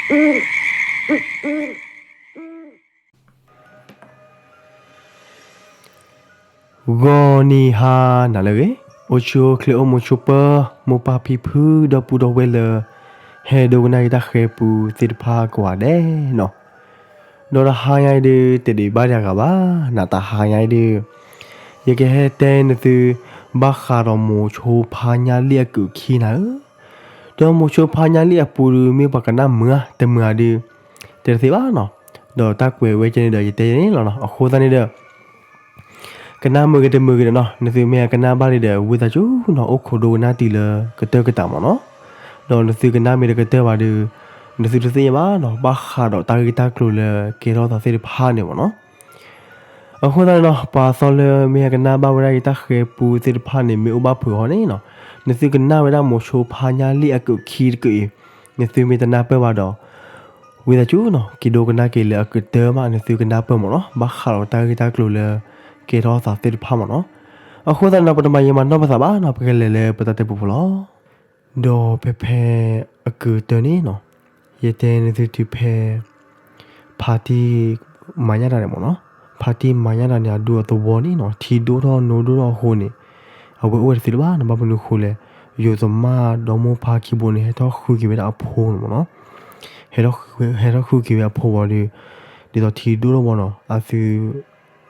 ဂီၤနံၤဟါနၤလၢအဂ့ၤ, အိၣ်ဆူၣ်အိၣ်ချ့အိၣ်မုာ်ဆိးပၢၤ မိၢ်ပၢ်ဖံဖုဒီပုၢ်ဒီဝဲၢ်လၢ ဟဲဒိကနၣ်ယတၢ်ဃဲၤပူသ့ၣ်တဖၣ်ကိးဂၤဒဲးနီၤ, ဒီးတဟါညါအံၤဒုး တဒံးဘၣ်ဒံးအဂၤဘၣ်, နတဟါညါအံၤဒုး ယကဟဲတဲနသု ဘၣ်ဃးဒီးမိၤဆိဖါညါလံၣ်အကုၢ်ခံနၤဧၢ, ဒီးမိၤဆိဖါညါလံၣ်အပူၤဒုး မ့ၢ်ပှၤကနၣ်မုာ်ဧါ တမုာ်ဧါဒုး တဲတသ့ဘၣ်နီၤ, ဒီးတၢ်ကွဲးဝဲကဲန့ၣ်ဒီး ယတဲန့ၣ်လီၤနီၤ, အဃိသတးန့ၣ်ဒီး ကနၣ်မုာ်ဂ့ၤတမုာ်ဂ့ၤဒီးနီၤ, နသုမ့ၢ်ကနၣ်ဘၣ်လံဒီး ဝံသးစူၤနီၤ အိၣ်ခိးဒိကနၣ်တုၤလၢကတၢၢ်ကတၢၢ်မ့ၢ်နီၤ, ဒီးနသုကနၣ်မ့ၢ်တကတၢၢ်ဘၣ်ဒုး နသုတသ့ၣ်ညါဘၣ်နီၤ ဘၣ်ဃးဒီးတၢ်ဂ့ၢ်တၢ်ကျိၤလၢကဲထီၣ်သးသ့ၣ်တဖၣ်န့ၣ်မ့ၢ်နီၤ, အဃိသတးန့ၣ်နီၤ ပှၤသီလၢမ့ၢ်ဟဲကနၣ်ဘၣ်ဝဲဒၣ်ယတၢ်ဃဲၤပူသ့ၣ်တဖၣ်န့ၣ် မ့ၢ်အိၣ်ဘၣ်ဖုးအီၤန့ၣ်နီၤ, နသုကနၣ်ဝဲဒၣ်မိၤဆိဖါညါလံၣ်အကုၢ်ခံတကုၢ်အံၤ, နသုမ့ၢ်တနၢ်ပၢၢ်ဘၣ်ဒီး ဝံသးစူၤနီၤ က့ၤဒိကနၣ်က့ၤလၢအကတၢၢ်မး နသုကနၢ်ပၢၢ်မ့ၢ်နီၤ ဘၣ်ဃးဒီးတၢ်ဂ့ၢ်တၢ်ကျိၤလၢ ကဲထီၣ်သးသ့ၣ်တဖၣ်မ့ၢ်နီၤ, အဃိသတးန့ၣ်နီၤ ပတမၤယံာ်မၤနီၢ်ပသးဘၣ်နီၤ ပကလဲၤလၢပတၢ်တဲပူဖိလီၤ. ဒီးဖဲဖဲအကုၢ်တၢၢ်န့ၣ်နီၤ, ယတဲနသုတုၤဖဲ ဖါတံၢ်မၤညၣ်တၢ်န့ၣ်မ့ၢ်နီၤ, ဖါတံၢ်မၤညၣ်တၢ်န့ၣ် အဒူအသဝီန့ၣ်နီၤ ထံဒိၣ်ထီၣ်နိဒိၣ်ထီၣ်အဃိန့ၣ်, အဝဲအိၣ်ဝဲတသ့လၢၤဘၣ်နီၤ ဘၣ်မနုၤအဃိလဲၣ်, ယိၤသမၣ်ဒီမိၢ်ဖါခံဘိန့ၣ် ဟဲထီၣ်ဃုက့ၤဝဲဒၣ်အဖိန့ၣ်မ့ၢ်နီၤ, ဟဲထီၣ်ဃုက့ၤဝဲအဖိဝံၤဒီး, ဒ်သိးထံဒိၣ်ထီၣ်ဝံၤနီၤ အသု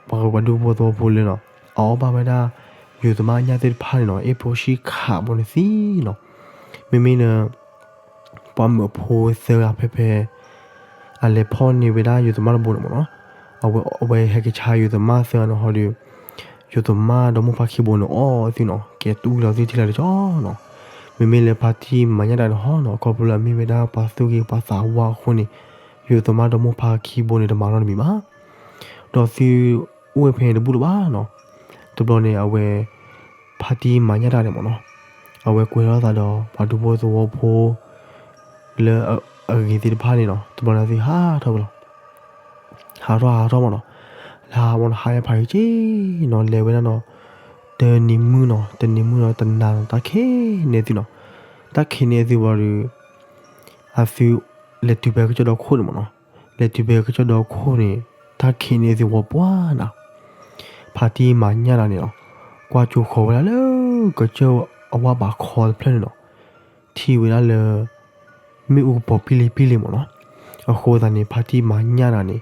ပှၤဒူဖိသဝီဖိလၢနီၤ အအီၣ်ဘၣ်ဝဲဒၣ် ယိၤသမၣ်ညၣ်သ့ၣ်တဖၣ်န့ၣ်နီၤ အ့ၣ်ဖိဆံးခးဘိန့ၣ်သံနီၤ, မ့မ့ၢ်လၢ ပှၤမုၣ်အဖိသၢဂၤဖဲဖဲ အလဲၤဖီၣ်န့ၢ်ဝဲဒၣ်ယိၤသမၣ်တဘိန့ၣ်မ့ၢ်နီၤ, အဝဲဟဲက့ၤဆါယိၤသမၣ်သၢဂၤန့ၣ်ဟီဒီး, ယိၤသမၣ်ဒီမိၢ်ဖါခံဘိန့ၣ်အီၣ်သုနီၤ ကဲတူၢ်လီၤသုထံလီၤတကီနီၤ, မ့မ့ၢ်လၢဖါတံၢ်မၤညၣ်တၢ်န့ၣ်ဟီနီၤ ခီဖျိလၢအမ့ၢ်ဝဲဒၣ်ပှၤသူၣ်ဂ့ၤပှၤသးဝါအဃိန့ၣ်, ယိၤသမၣ်ဒီမိၢ်ဖါခံဘိန့ၣ် တမၤနီတမံၤဘၣ် ဒီးသုအိၣ်ဝဲဖဲန့ၣ်တဘူၣ်လၢၤဘၣ်နီၤ, တဘျီန့ၣ် အဝဲ ဖါတံၢ်မၤညၣ်တၢ်န့ၣ်မ့ၢ်နီၤ, အဝဲကွဲထီၣ်သးဒီးပှၤဒူဖိသဝီဖိ လၢအဂ့ၤသ့ၣ်တဖၣ်န့ၣ်နီၤ, တဘျီန့ၣ်သုဟးထီၣ်ဝဲလီၤ. ဟးထီၣ်ဟးထီၣ်မ့ၢ်နီၤ, လၢဟးမ့ၢ်နီၤ ဟးဝဲဖးယံၤက့နီၤ လဲၤဝဲဒၣ်နီၤ, တနံၤမုၢ်နီၤ တနံၤမုၢ်နီၤ တနၤနီၤ တၢ်ခံးန့ၢ်သုနီၤ, တၢ်ခံးန့ၢ်သုဝံၤဒီး အသုလဲၤတုၤဖဲကစၢၢ်ဒီခိၣ်န့ၣ်မ့ၢ်နီၤ, လဲၤတုၤဖဲကစၢၢ်ဒီခိၣ်န့ၣ် တၢ်ခံးန့ၢ်သုဝံၤပှၢ်နၤ, ဖါတံၢ်မၤညၣ်တၢ်န့ၣ်နီၤ, ကွၢ်ကၠိဃီၤဝဲဒၣ်လၢကစၢၢ်အဝၣ်ဘးခီတဖျၢၣ်န့ၣ်နီၤ, ထံၣ်ဝဲဒၣ်လၢ မ့ၣ်အူကပီၤပံလ့ပံလ့မ့ၢ်နီၤ, အဃိသတးန့ၣ် ဖါတံၢ်မၤညၣ်တၢ်န့ၣ်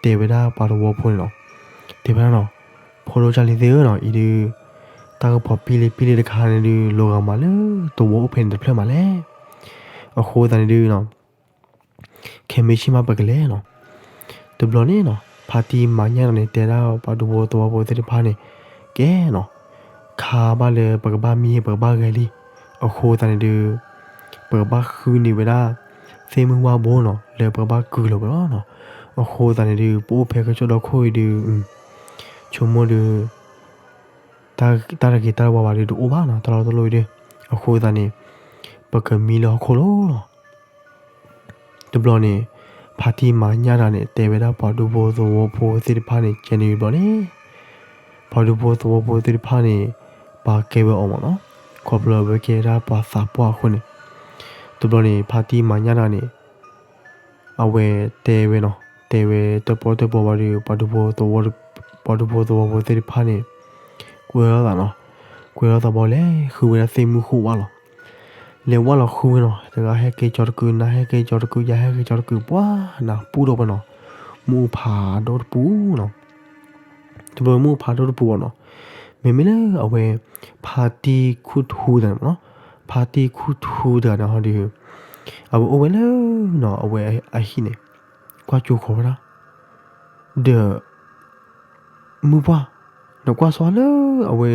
တဲဝဲဒၣ်ပှၤသဝီဖိန့ၣ်နီၤ, တဲဝဲဒၣ်နီၤ, ဖိဒိၣ်ကၢ်လံၤသ့ၣ်ဧၢနီၤ အံၤဒုး တၢ်ကပီၤပံလ့ပံလ့တခါန့ၣ်ဒုး လီၤဂာ်မးလၢသဝီအိၣ်ဖဲန့ၣ်တဖျၢၣ်မးလဲၣ်, အဃိသတးန့ၣ်ဒုး ခဲမ့ၢ်ဆ့ၣ်မးပကလဲၤနီၤ, တဘျီန့ၣ်နီၤ ဖါတံၢ်မၤညၣ်တၢ်န့ၣ် တဲဒၣ်ပှၤဒူဖိသဝီဖိသ့ၣ်တဖၣ်န့ၣ်, ကဲနီၤ, ခါဘၣ်လၢပကဘၣ်မံပကဘၣ်ဂဲၤလံ, အဃိသတးန့ၣ်ဒုး ပကဘၣ်ဃုန့ၢ်ဝဲဒၣ် သ့ၣ်မုၢ်ဝၣ်ဘိနီၤ လၢပကဘၣ်ကုၢ်လီၤဝဲလီၤနီၤ, အဃိသတးန့ၣ်ဒုး ပအိၣ်ဖဲကစၢၢ်ဒီခိၣ်အံၤဒုး ဆိကမိၣ်ဒုး တၢ်တဂ့ၤတၢ်တဝါဘၣ်ဒုးတအိၣ်ဘၣ်နီၤ တၢ်လီၢ်တလီၢ်အံၤဒုး, အဃိသတးန့ၣ် ပကမံလၢဟီၣ်ခိၣ်လီၤနီၤ, တဘျီန့ၣ် ဖါတံၢ်မၤညၣ်တၢ်န့ၣ် တဲဝဲဒၣ်ပှၤဒူဖိသဝီဖိသ့ၣ်တဖၣ်န့ၣ် ကဲန့ၣ်တဘျီန့ၣ်, ပှၤဒူဖိသဝီဖိသ့ၣ်တဖၣ်န့ၣ် ပာ်ကဲဝဲအီၤမ့ၢ်နီၤ, ခီဖျိအဝဲကဲဒၣ်ပှၤသးပှၢ်အဃိန့ၣ်, တဘျီန့ၣ် ဖါတံၢ်မၤညၣ်တၢ်န့ၣ် အဝဲတဲဝဲနီၤ, တဲဝဲတပီတပီဘၣ်ဒီး ပှၤဒူဖိသဝီ ပှၤဒူဖိသဝီဖိသ့ၣ်တဖၣ်န့ၣ် ကွဲထီၣ်သးနီၤ, ကွဲထီၣ်သးဘၣ်လဲၤဃုဝဲဒၣ်သ့ၣ်မုၢ်ဃိၣ်ဝၣ်လီၤ, လဲၤဝၣ်လီၤဃုဝဲနီၤ, တဂၤဟဲကဲကၠီတကုး နၤဟဲကဲကၠီတကုး ယၤဟဲကဲကၠီတကုး ပှၤနၤပူထီၣ်ဝဲနီၤ, မ့ၣ်အူဖးဒိၣ်တပူၤနီၤ တဘျီမ့ၣ်အူဖးဒိၣ်တပူၤဘၣ်နီၤ, မ့မ့ၢ်လၢအဝဲ ဖါတံၢ်ခူၣ်ထူတဂၤန့ၣ်မ့ၢ်နီၤ, ဖါတံၢ်ခူၣ်ထူတဂၤန့ၣ်ဟီဒီး အဝဲအိၣ်ဝဲလၢနီၤ အဝဲအဟံၣ်န့ၣ် ကွၢ်ကၠိဃီၤဝဲဒၣ် ဒီး မုၢ်ပှၢ် နကွၢ်စီလၢအဝဲ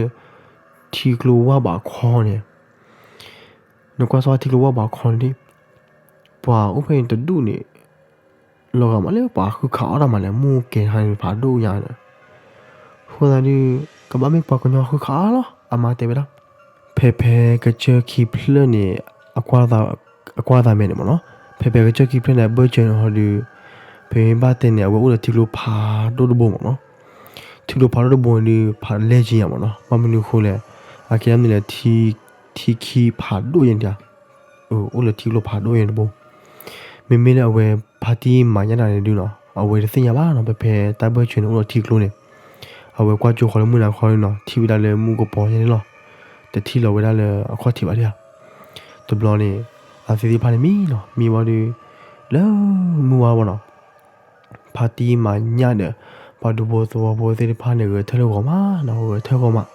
ထံကျိဝၢ်ဘးခီန့ၣ် နကွၢ်စီထံကျိဝၢ်ဘးခီန့ၣ်ဒ် ပှၤအိၣ်ဖဲန့ၣ်တဒူၣ်န့ၣ် လီၤဂာ်မးလၢပှၤဃုခးအီၣ်တၢ်မးလဲၣ် မ့ၣ်အူကဲၤတခါန့ၣ် ဖးဒိၣ်ညါန့ၣ်, အဃိသတးဒုး ကဘၣ်မ့ၢ်ပှၤကညီဃုခးအီၣ်လီၤ အမါတဲဝဲဒၣ်. ဖဲဖဲကစၢၢ်ခံဖျၢၣ်န့ၣ် အကွၢ်သးမဲာ်န့ၣ်မ့ၢ်နီၤ, ဖဲဖဲကစၢၢ်ခံဖျၢၣ်န့ၣ် အဘၢၣ်စၢၤန့ၣ်ဟီဒီး ဖဲမ့ၢ်ဘၣ်တဲန့ၣ် အဝဲအိၣ်ဒီးထံကျိဖးဒိၣ်တဘိမ့ၢ်နီၤ. ထံကျိဖးဒိၣ်တဘိန့ၣ်ဒုး ဖးလဲၢ်ကံယၤမ့ၢ်နီၤ, ဘၣ်မနုၤအဃိလဲၣ်, အကဲဒ်န့ၣ်လၢ ထံခံဖးဒိၣ်ယဲၢ်န့ၣ်, အိၣ်လၢထံကျိဖးဒိၣ်ယဲၢ်တဘိ. မ့မ့ၢ်လၢအဝဲဖါတံၢ်မၤညၣ်တၢ်န့ၣ်ဒုနီၤ အဝဲတသ့ၣ်ညါဘၣ်နီၤ ဖဲဖဲတၢ်ဘၢၣ်စၢၤန့ၣ်အိၣ်ဒီးထံကျိန့ၣ် အဝဲကွၢ်ကၠိဃီလၢမုၢ်နၤခီဒုနီၤ ထံၣ်ဝဲဒၣ်လၢမူကပီၤညါန့ၣ်လီၤ. တထံၣ်လီၤဝဲဒၣ်လၢအခီၣ်ထံးဘၣ်ဒံးဧါ. တဘျီန့ၣ် အသုသ့ၣ်တဖၣ်န့ၣ်မံနီၤ မံဝံၤဒီး လၢမုၢ်ဝါဘၣ်နီၤ ဖါတံၢ်မၤညၣ်ဒီး ပှၤဒူဖိသဝီဖိသ့ၣ်တဖၣ်န့ၣ် ဂဲၤထၢၣ်လၢဂီၤမးနီၤ ဂဲၤထၢၣ်ဂီၤမး.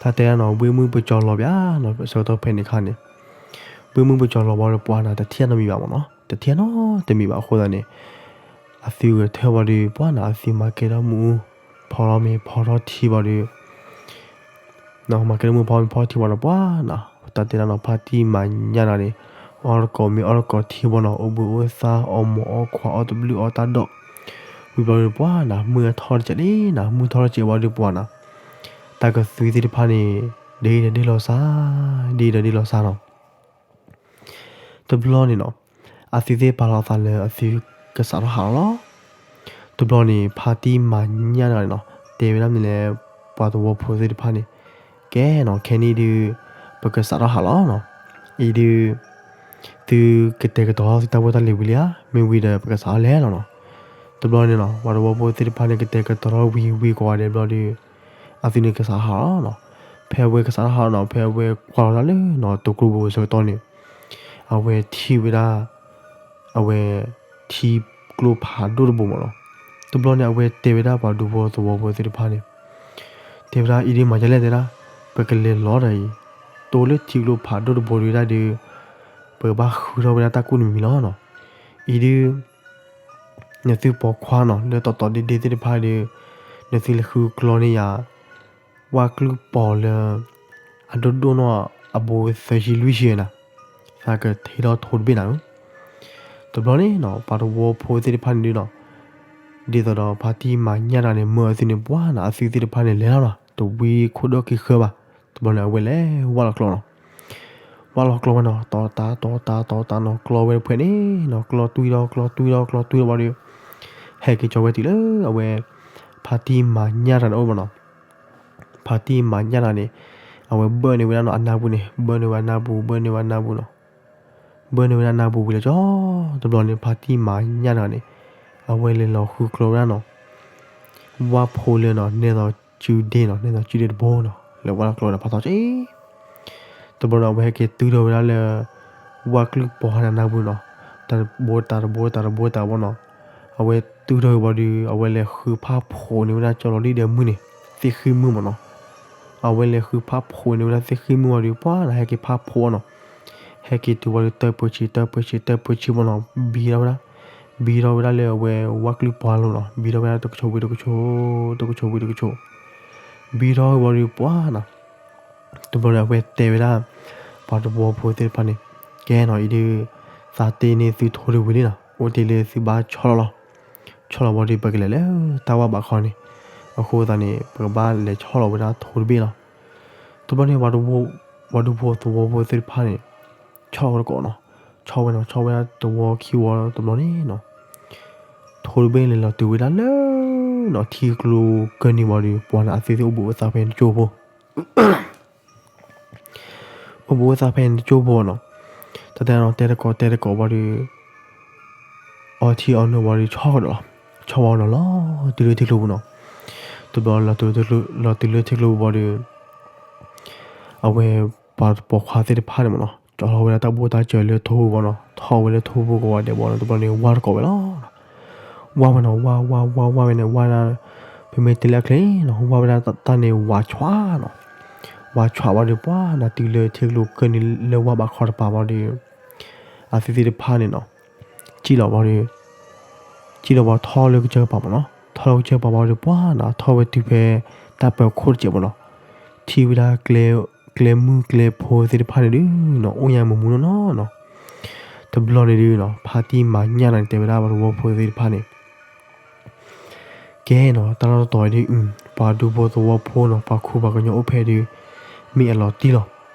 တၢ်တဲဒၣ်နီၤ ဘှ့ၣ်မုၢ်ပကၠီၤလီၤဘၣ်နီၤ ဆၢကတီၢ်ဖဲန့ၣ်အခါန့ၣ် ဘှ့ၣ်မုၢ်ပကၠီၤလီၤဘၣ်ဒီးပှၤနၤ တထံၣ်နီတမံၤဘၣ်မးနီၤ တထံၣ်နီတမံၤဘၣ်အဃိသတးန့ၣ် အသုဂဲၤထၢၣ်ဘၣ်ဒီး ပှၤနၤအသုမၤကဲထီၣ်မူ ဖီထီၣ်မ့ၤဖီထီၣ်ထံဘၣ်ဒီး မၤကဲထီၣ်မူဖီထီၣ်မ့ၤဖီထီၣ်ထံဘၣ်ဒီးပှၤနၤ တၢ်တဲဒၣ်နီၤ ဖါတံၢ်မၤညၣ်တၢ်န့ၣ် အီၣ်တကိးမ့ၤအီၣ်တကိးထံဘၣ်နီၤ အိၣ်ဘှံးအိၣ်သါ အီၣ်မီၤအီၣ်ခွါ အီၣ်တဘျုးအီၣ်တၢ်ဒီး ဝံၤဘျီဒီးပှၤနၤ မုၢ်ထီၣ်တစဲးလံနီၤ မုၢ်ထီၣ်တစဲးဝံၤဒီးပှၤနၤ တၢ်ကသွံသ့ၣ်တဖၣ်န့ၣ် ဒ့ဒီးဒ့လီၤစၢ် ဒ့ဒီးဒ့လီၤစၢ်နီၤ တဘျီန့ၣ်နီၤ အသုသ့ၣ်ပာ်လီၤအသးလၢအသုကစးထီၣ်ဟးလီၤလီၤ. တဘျီန့ၣ် ဖါတံၢ်မၤညၣ်တဂၤန့ၣ်နီၤ တဲဝဲဒၣ်မနုၤလဲၣ် ပှၤသဝီဖိသ့ၣ်တဖၣ်န့ၣ် ကဲနီၤ ခဲနံၣ်ဒုး ပကစးထီၣ်ဟးလီၤနီၤ အံၤဒုး သုကတဲာ်ကတီၤသုတၢ်ဖိတၢ်လံၤဝံၤလံဧါ မ့ၢ်ဝံၤဒီးပကစးထီၣ်လဲၤလီၤနီၤ. တဘျီန့ၣ်နီၤ ပှၤသဝီဖိသ့ၣ်တဖၣ်န့ၣ် ကတဲာ်ကတီၤထီၣ်ဝံၤဝံၤကိးဂၤဒဲးဘျီဒီး အသုန့ၣ်ကစးထီၣ်ဟးလီၤနီၤ. ဖဲအဝဲကစးထီၣ်ဟးလီၤနီၤ ဖဲအဝဲကွၢ်လီၤတၢ်လၢနီၤ တကျိပူၤအဆၢကတီၢ်န့ၣ် အဝဲထံၣ်ဝဲဒၣ် အဝဲ ထံကျိဖးဒိၣ်တဘိမးနီၤ. တဘျီန့ၣ် အဝဲတဲဝဲဒၣ်ပှၤဒူဖိသဝီဖိသ့ၣ်တဖၣ်န့ၣ် တဲဝဲဒၣ် အံၤဒုးမၤဒ်လဲၣ်တဲဒၣ် ပကလဲၤလီၤဒီးအံၤ တိၢ်လၢထံကျိဖးဒိၣ်တဘိဒုးဒၣ်ဒီး ပကဘၣ်ဃုထီၣ်ဝဲဒၣ်တၢ်ကူၣ်တမံၤလီၤနီၤ. အံၤဒုး နသုပိာ်ခွါနီၤ လၢတီတီဒ့ဒ့သ့ၣ်တဖၣ်ဒီး နသုလဲၤဃုကျီန့ၢ်ယၤ ဝၣ်ကျုၢ်ပီၤလၢ အဒိၣ်ဒိၣ်နီၢ်အဘိသၢဆံလွံၢ်ဆံနၤ, သးကထံၣ်ထီၣ်ထိတဘ့ၣ်နၤဧၢ. တဘျီန့ၣ်နီၤ ပှၤသဝီဖိသ့ၣ်တဖၣ်န့ၣ်ဒုးနီၤ, ဒ်သိးဒီးဖါတံၢ်မၤညၣ်တဂၤန့ၣ် မၢအသုန့ၣ် ပှၤနၤအသုသ့ၣ်တဖၣ်န့ၣ် လဲၤလီၤနီၤ, တဝံခိၣ်ဒိၣ်က့ၤဃၢဘၣ်. တဘျီန့ၣ် အဝဲလဲၤဝၣ်လီၤကျီနီၤ. ဝၣ်လီၤကျီဝဲနီၤ, တီၤတၢ်တီၤတၢ်တီၤတၢ်နီၤ, ကျီဝဲတဖျၢၣ်န့ၣ်နီၤ, ကျီတွံၢ်ဒီးကျီတွံၢ်ဒီးကျီတွံၢ်ဒီးဝံၤဒီး ဟဲက့ၤကၠီဝဲတုၤလၢအဝဲ ဖါတံၢ်မၤညၣ်တဂၤန့ၣ်အိၣ်ဘၣ်နီၤ. ဖါတံၢ်မၤညၣ်တဂၤန့ၣ် အဝဲဘၢၣ်န့ၢ်ဝဲဒၣ်နီၤအနၢ်ပူၤန့ၣ်, ဘၢၣ်န့ၢ်ဝဲအနၢ်ပူၤ, ဘၢၣ်န့ၢ်ဝဲအနၢ်ပူၤနီၤ. ဘၢၣ်န့ၢ်ဝဲဒၣ်နၢ်ပူၤဝံၤလၢကၠီ, တဘျီန့ၣ် ဖါတံၢ်မၤညၣ်တဂၤန့ၣ် အဝဲလဲၤလီၤဃုကျီဝဲဒၣ်နီၤ ဝၣ်ဖိလၢနီၤ နဲသိးစုဒ့နီၤ, နဲသိးစုဒ့တဘိနီၤ, လဲၤဝၣ်လီၤကျီဝဲဒီးဖးထီက့ တဘျီန့ၣ် အဝဲဟဲက့ၤတုၤထီၣ်ဝဲဒၣ်လၢ ဝၣ်ကျုၢ်ပီၤဟဲနၤနၢ်ပူၤနီၤ, တဘိတၢ်တဘိတၢ်တဘိတၢ်ဘီနီၤ. အဝဲတုၤထီၣ်ဝံၤဘၣ်ဒီး အဝဲလဲၤဃုဖးဖိးန့ၢ်ဝဲဒၣ်ကၠီလီၤလံဒီးမုၢ်န့ၣ် သ့ၣ်ဃံမုၢ်မးနီၤ. အဝဲလဲၤဃုဖးဖိးန့ၢ်ဝဲဒၣ်သ့ၣ်ဃံမုၢ်ဝံၤဒီး ပှၤနၤဟဲက့ၤဖးဖိးအီၤနီၤ. ဟဲက့ၤတုၤဝံၤဒီး တၢၢ်ပၢဆံး တၢၢ်ပၢဆံး တၢၢ်ပၢဆံးမးနီၤ, ဘံထီၣ်ဝဲဒၣ် ဘံထီၣ်ဝဲဒၣ်လၢအဝဲဝၣ်ကျုၢ်ပီၤအလိၤနီၤ, ဘံထီၣ်ဝဲဒၣ်တကဆိးဝံၤတကဆိး, တကဆိးဝံၤတကဆိး, ဘံထီၣ်ဝံၤဘၣ်ဒီးပှၤနၤ တဘျီန့ၣ် အဝဲတဲဝဲဒၣ် ပှၤသဝီဖိသ့ၣ်တဖၣ်န့ၣ်, ကဲနီၤ အံၤဒုး သးတ့န့ၢ်သုထိတဝံၤလံနီၤ, အိၣ်တ့ၢ်လၢသုဘၣ်ဆီၣ်လီၤလီၤ. ဆီၣ်လီၤဘၣ်ဒီး ပကလဲၤလၢတၢ်ဝၣ်ဘးခီန့ၣ်, အဃိသတးန့ၣ် ပကဘၣ်လဲၤဆီၣ်လီၤဝဲဒၣ်ထိတဘ့ၣ်လီၤ. တဘျီန့ၣ် ပှၤဒူဖိသဝီဖိသ့ၣ်တဖၣ်န့ၣ် ဆီၣ်ဝဲတကိးနီၤ, ဆီၣ်ဝဲနီၤ, ဆီၣ်ဝဲဒၣ်သဝီခံဝီတဘျီန့ၣ်နီၤ, ထိတဘ့ၣ်လဲၤလီၤတုၤဝဲဒၣ်လၢနီၤ ထံကျိကၢၢ်နံၤဘၣ်ဒီး ပှၤနၤအသုသ့ၣ်အိၣ်ဘှံးအိၣ်သါဖဲန့ၣ်တကၠိဖိ အိၣ်ဘှံးအိၣ်သါဖဲန့ၣ်တကၠိဖိနီၤ, တၢ်တဲနီၤ တဲတကိးတဲတကိးဘၣ်ဒီး အီထံအီနိဘၣ်ဒီး ဆီၣ်ကဒီးလီၤ, ဆီၣ်ဝဲနီၤလီၤ တုၤလၢထံကျိပူၤနီၤ. တဘျီလီၤတုၤလၢထံကျိပူၤဘၣ်ဒီး အဝဲ ပှၤပိာ်ခွါသ့ၣ်တဖၣ်န့ၣ်မးနီၤ ကၠီထီၣ်ဝဲဒၣ်တၢ်ဘိၣ်တၢ်စၢၤလၢထိပူၤဘၣ်နီၤ, ထီၣ်ဝဲလၢထိပူၤကိးဂၤဒဲးဘၣ်နီၤ, တဘျီန့ၣ် ဝၣ်တကိးဝဲလီၤ. ဝၣ်ဝဲနီၤ ဝၣ်ဝၣ်ဝၣ်ဝၣ်ဝဲန့ၣ် ဝၣ်ဒၣ် ပမ့ၢ်တဲလၢအချ့နီၤ ဝၣ်ဝဲဒၣ်တၢ်န့ၣ် ဝးဆွးနီၤ, ဝးဆွးဘၣ်ဒီး ပှၤနၤတုၤလၢထံကျိကၢၢ်နံၤလၢဝၣ်ဘးခီတပၤဘၣ်ဒီး အသုသ့ၣ်တဖၣ်န့ၣ်နီၤ စံၣ်လီၤဘၣ်ဒီး စံၣ်လီၤဘၣ်ထီၣ်လၢကစၢၢ်ကပၤမးနီၤ, ထီၣ်လၢကစၢၢ်ကပၤဘၣ်ဒီး ပှၤနၤထီၣ်ဝဲတုၤဖဲ တၢ်ပၢၤခိၣ်တစဲးမးနီၤ, ထံၣ်ဝဲဒၣ် ကျဲမုၢ်ကျဲဖိသ့ၣ်တဖၣ်န့ၣ်ဒုးနီၤ အိၣ်ညါမုာ်မုာ်နီၢ်နီၢ်နီၤ. တဘျီန့ၣ်ဒုးနီၤ ဖါတံၢ်မၤညၣ်နီၤန့ၣ် တဲဝဲဒၣ်ပှၤသဝီဖိသ့ၣ်တဖၣ်န့ၣ် ကဲနီၤ တၢ်လီၢ်တတီၤအံၤဒုး ပှၤဒူဖိသဝီဖိနီၤ ပှၤခူပှၤကညီအိၣ်ဖဲဒုး မ့ၢ်အလီၤတံၢ်လီၤ.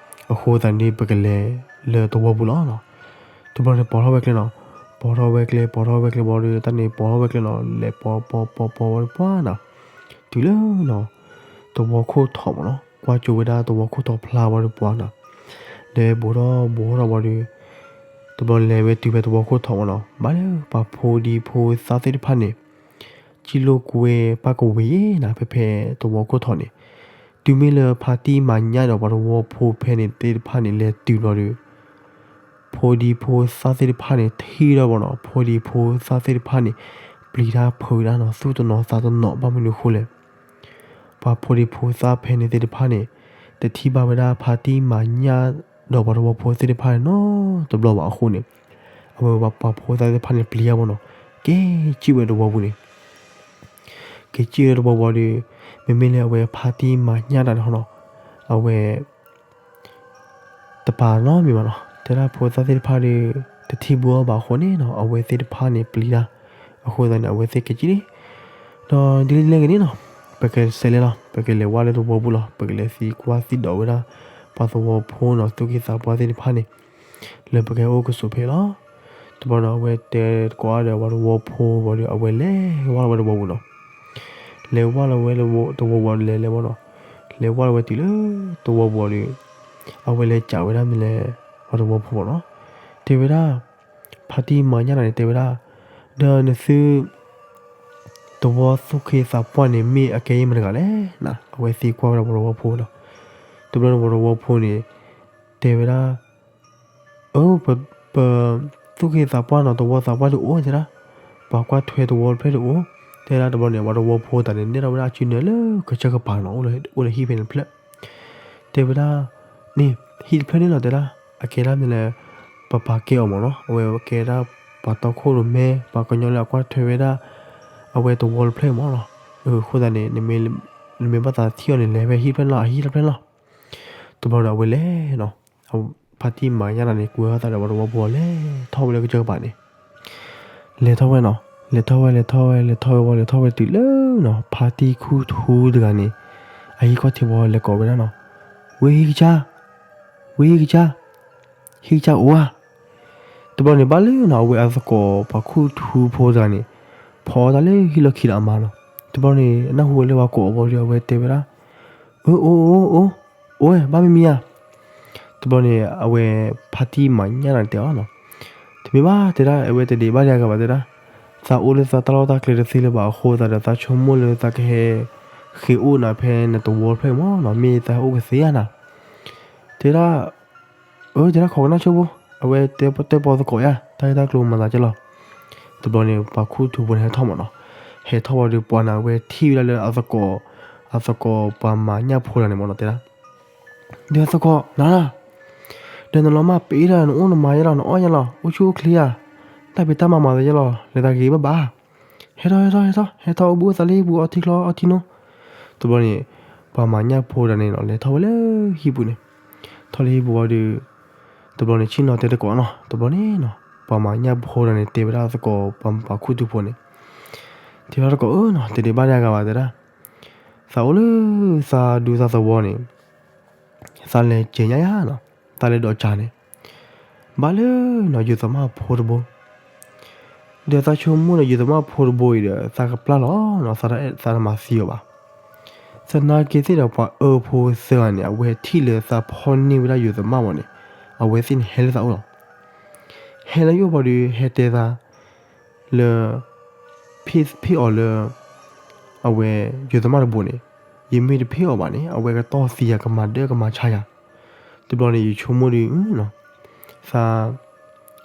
အဃိသတးန့ၣ် ပကလဲၤလၢသဝီပူၤလီၤနီၤ. တဘျီန့ၣ် ပိာ်ထီၣ်ဝဲကျဲနီၤ, ပိာ်ထီၣ်ဝဲကျဲ ပိာ်ထီၣ်ဝဲကျဲဘၣ်ဒီး တၢ်န့ၣ်ပိာ်ထီၣ်ဝဲကျဲနီၤ လဲၤပိာ်ပိာ်ပိာ်ပိာ်ဝဲပှၤနၤ တုၤလၢနီၤ သဝီခိၣ်ထီၣ်မးနီၤ, ကွၢ်ကၠိဝဲဒၣ်သဝီခိၣ်ထီၣ်ဖျါဘၣ်ဒီးပှၤနၤ လဲၤဘူးထီၣ်ဘူးထီၣ်ဘၣ်ဒီး တဘျီလဲၤဝဲတုၤဖဲသဝီခိၣ်ထီၣ်မ့ၢ်နီၤ, ဘၣ်လၢပှၤဖိဒံဖိသၣ်သ့ၣ်တဖၣ်န့ၣ် ကံၣ်လိာ်ကွဲပၢ်ကဝ့ၤနၤ ဖဲဖဲသဝီခိၣ်ထီၣ်န့ၣ်, တုၤမ့ၢ်လၢဖါတံၢ်မၤညၣ်ဒီးပှၤသဝီဖိဖဲန့ၣ်သ့ၣ်တဖၣ်န့ၣ် လဲၤတုၤဘျီဒီး ဖိဒံဖိသၣ်သ့ၣ်တဖၣ်န့ၣ် ထံၣ်ဒီးမ့ၢ်နီၤ, ဖိဒံဖိသၣ်သ့ၣ်တဖၣ်န့ၣ် ပျံၤတၢ်ဖုးတၢ်နီၤ, သူၣ်တနီၤသးတနီၤ, ဘၣ်မနုၤအဃိလဲၣ်. ပှၤဖိဒံဖိသၣ်ဖဲန့ၣ်သ့ၣ်တဖၣ်န့ၣ် တထံၣ်ဘၣ်ဝဲဒၣ်ဖါတံၢ်မၤညၣ်ဒီးပှၤသဝီဖိသ့ၣ်တဖၣ်န့ၣ်နီတဘျီဘၣ်အဃိန့ၣ်, အဝဲပှၤဖိသၣ်သ့ၣ်တဖၣ်န့ၣ် ပျံၤတၢ်မ့ၢ်နီၤ, က့ၤစံၣ်ဝဲသဝီပူၤန့ၣ် က့ၤစံၣ်ဝဲသဝီပူၤဒီး မ့မ့ၢ်လၢအဝဲဖါတံၢ်မၤညၣ်တၢ်န့ၣ်နီၤ, အဝဲ တပာ်နီတမံၤဘၣ်နီၤ, တဲဒၣ်ဖိသၣ်သ့ၣ်တဖၣ်ဒီး တထံၣ်ဘၣ်အီၤဘၣ်အဃိန့ၣ်နီၤ, အဝဲသ့ၣ်တဖၣ်န့ၣ်ပျံၤတၢ်, အဃိသတးန့ၣ် အဝဲသ့ၣ်က့ၤကံၣ်လံ, ဒီးဒ်လဲၣ်ဂ့ၤန့ၣ်နီၤ, ပကစဲးလဲၤလီၤ, ပကလဲၤဝဲလၢသဝီပူၤလီၤ, ပကလဲၤသံကွၢ်သံဒိးဝဲဒၣ် ပှၤသဝီဖိနီၤ, သူၣ်က့သးပှၢ်သ့ၣ်တဖၣ်န့ၣ် လၢပကအိၣ်ကဆိးဖဲလီၤ. တဘျီဒီးအဝဲတဲတကိးဒီးပှၤသဝီဖိဝံၤဒီး အဝဲလဲၤဝဲလီၤဝဲသဝီပူၤနီၤ, လဲၤဝဲလီၤဝဲသဝီပူၤလဲၤလဲၤဝဲနီၤ, လဲၤဝဲလီၤဝဲတုၤလၢသဝီပူၤဒီး အဝဲလဲၤစံးဝဲဒၣ်မ့ၢ်လဲၣ် ပှၤသဝီဖိမ့ၢ်နီၤ, တဲဝဲဒၣ် ဖါတံၢ်မၤညၣ်တၢ်န့ၣ် တဲဝဲဒၣ် ဒီးနသု သဝီသူၣ်က့သးပှၢ်န့ၣ် မ့ၢ်အကဲအံၤမတၤတဂၤလဲၣ်နီၤ, အဝဲသံကွၢ်ဝဲဒၣ်ပှၤသဝီဖိနီၤ, တဘျီန့ၣ်ပှၤသဝီဖိန့ၣ် တဲဝဲဒၣ် အၢ ပ သူၣ်က့သးပှၢ်နီၤ, သဝီသးပှၢ်ဒုးအိၣ်တဲဒၣ်, ပှၤကွၢ်ထွဲသဝီတဖျၢၣ်ဒုးအိၣ်, တဲဒၣ်တဘျီန့ၣ် ပှၤသဝီဖိသးန့ၣ် နဲၣ်ထီၣ်ဝဲဒၣ်အစုနဲၣ်လၢကစၢၢ်ကပၤနီၤ, အိၣ်လၢဟံၣ်ဖဲန့ၣ်တဖျၢၣ်, တဲဝဲဒၣ် န့ၣ် ဟံၣ်တဖျၢၣ်န့ၣ်လီၤ တဲဒၣ်, အကဲဒၣ်မ့ၢ်လၢ ပပာ်ကဲအီၤမ့ၢ်နီၤ, အဝဲကဲဒၣ်ပှၤတီခိၣ်ရိၣ်မဲ ပှၤကညီလၢအကွၢ်ထွဲဝဲဒၣ် အဝဲသဝီတဖျၢၣ်မ့ၢ်နီၤ, အဃိသတးန့ၣ် နမ့ၢ်ဘၣ်သးထံၣ်အီၤန့ၣ် လဲၤဖဲဟံၣ်တဖျၢၣ်န့ၣ်လီၤ, အဟံၣ်တဖျၢၣ်န့ၣ်လီၤ. တဘျီဒီးအဝဲလဲၤနီၤ, ဖါတံၢ်မၤညၣ်တၢ်န့ၣ် ကွဲအသးဒီးပှၤသဝီဖိလဲၤထီၣ်ဝဲလၢကစၢၢ်ကပၤန့ၣ်, လဲၤထီၣ်ဝဲနီၤ, လဲၤထီၣ်ဝဲ လဲၤထီၣ်ဝဲ လဲၤထီၣ်ဝဲဝံၤ လဲၤထီၣ်ဝဲတုၤလၢနီၤ ဖါတံၢ်ခူၣ်ထူတဂၤန့ၣ် အဟံၣ်ခီၣ်ထံးဘီလဲၤကိးဝဲဒၣ်နီၤ, ဝ့ၢ်ဟံၣ်ကစၢ်, ဝ့ၢ်ဟံၣ်ကစၢ်, ဟံၣ်ကစၢ်အိၣ်ဧါ. တဘျီန့ၣ် ဘၣ်လၢနီၤ အဝဲအသကိးပှၤခူၣ်ထူဖိတဂၤန့ၣ် ဖီအီၣ်တၢ်လၢဟံၣ်လီၢ်ခံဒီးအမါနီၤ. တဘျီန့ၣ် အနၢ်ဟူဝဲလၢပှၤကိးအီၤဘီဒီး အဝဲတဲဝဲဒၣ်, အၢ အိၣ် အိၣ် အိၣ် အိၣ်ဝဲ ဘၣ်မံမံဧါ. တဘျီန့ၣ် အဝဲဖါတံၢ်မၤညၣ်တၢ်န့ၣ်တဲအီၤနီၤ, တမ့ၢ်ဘၣ်တဲဒၣ် အဝဲတဒံးဘၣ်ဒံးအဂၤဘၣ်တဲဒၣ်, သးအိၣ်လၢသးတၢ်လီၢ်တၢ်ကျဲတသ့လၢၤဘၣ်အဃိသတးဒီး သးဆိကမိၣ်လၢသးကဟဲ ဃ့အိၣ်နၤဖဲနသဝီတဖျၢၣ်မ့ၢ်နီၤ, မ့ၢ်သးဟဲအိၣ်ကသ့ဧါနၤ. တဲဒၣ် အၢ တဲဒၣ် ခိးကနၣ်ဆိဖိ, အဝဲတဲပီသကိးယါ တၢ်ဂ့ၢ်တၢ်ကျိၤမၤသးကဲလီၤ. တဘျီန့ၣ် ပှၤခူၣ်ထူဖိန့ၣ်ဟဲထီၣ်မ့ၢ်နီၤ, ဟဲထီၣ်ဝံၤဒီး ပှၤန့ၣ် အဝဲထံၣ်ဝဲဒၣ်လၢအသကိး, အသကိးပှၤမၤညၣ်ဖိတဂၤန့ၣ်မ့ၢ်နီၤ တဲဒၣ်, ဒီးသကိး နၤလၢ ဒီးနလီၤမၢ်ပ့ၤဒီး နအိၣ်နမၤယဲလီၤ နအီၣ်ယဲလီၤ အိၣ်ဆူၣ်အိၣ်ချ့ဧါ, တၢ်ဖံးတၢ်မၤမၤသးယဲလီၤ လဲၤသးဂ့ၤဘၣ်ဘၣ် ဟဲထီၣ် ဟဲထီၣ် ဟဲထီၣ် ဟဲထီၣ်အိၣ်ဘှံးအိၣ်သးလၢဟံၣ်ပူၤအီထံချီအီထံနိ. တဘျီန့ၣ် ပှၤမၤညၣ်ဖိတဂၤန့ၣ်နီၤ လဲၤထီၣ်ဝဲလၢဟံၣ်ပူၤန့ၣ်, ထီၣ်လၢဟံၣ်ပူၤဝံၤဒီး တဘျီန့ၣ် ဆ့ၣ်နီၤတဲသကိးနီၤ, တဘျီန့ၣ်နီၤ ပှၤမၤညၣ်ဖိတဂၤန့ၣ် တဲဝဲဒၣ်သကိးပှၤခူၣ်ထူဖိန့ၣ်, တဲဘၣ်သကိးဧၢနီၤ တဒံးဘၣ်ဒံးအဂၤဘၣ်တဲဒၣ်, သးအိၣ်လၢသးဒူသးသဝီန့ၣ် သးလဲၤကဲၤညၣ်ယါနီၤ, သးလဲၤဒိးစၢ်န့ၣ် ဘၣ်လၢနီၤ ယိၤသမၣ်ဖိတဘိ, ဒီးသးဆိကမိၣ်ဒီး ယိၤသမၣ်ဖိတဘိအံၤဒီး သးကပျၢ်လီၤနီၤ, သးတမၤသံအီၤဘၣ်. သနာ်က့သ့ၣ်ဒီးပှၤအၢဖိသၢဂၤန့ၣ် အဝဲထံၣ်လၢသးဖီၣ်န့ၢ်ဝဲဒၣ်ယိၤသမၣ်ဝံၤန့ၣ် အဝဲသ့ၣ်န့ၣ်ဟဲလၢသးအိၣ်လီၤ. ဟဲလၢယအိၣ်ဘီဒီး ဟဲတဲသး လၢ ဖ့ၣ်အီၤလၢ အဝဲ ယိၤသမၣ်တဘိန့ၣ်, ယမ့ၢ်တဖ့ၣ်အီၤဘၣ်န့ၣ် အဝဲကတီၢ်သံယၤ ကမၤဒၢကမၤဆါယၤ. တဘျီန့ၣ် ယဆိကမိၣ်ဒီး သး တဖ့ၣ်အီၤဘၣ်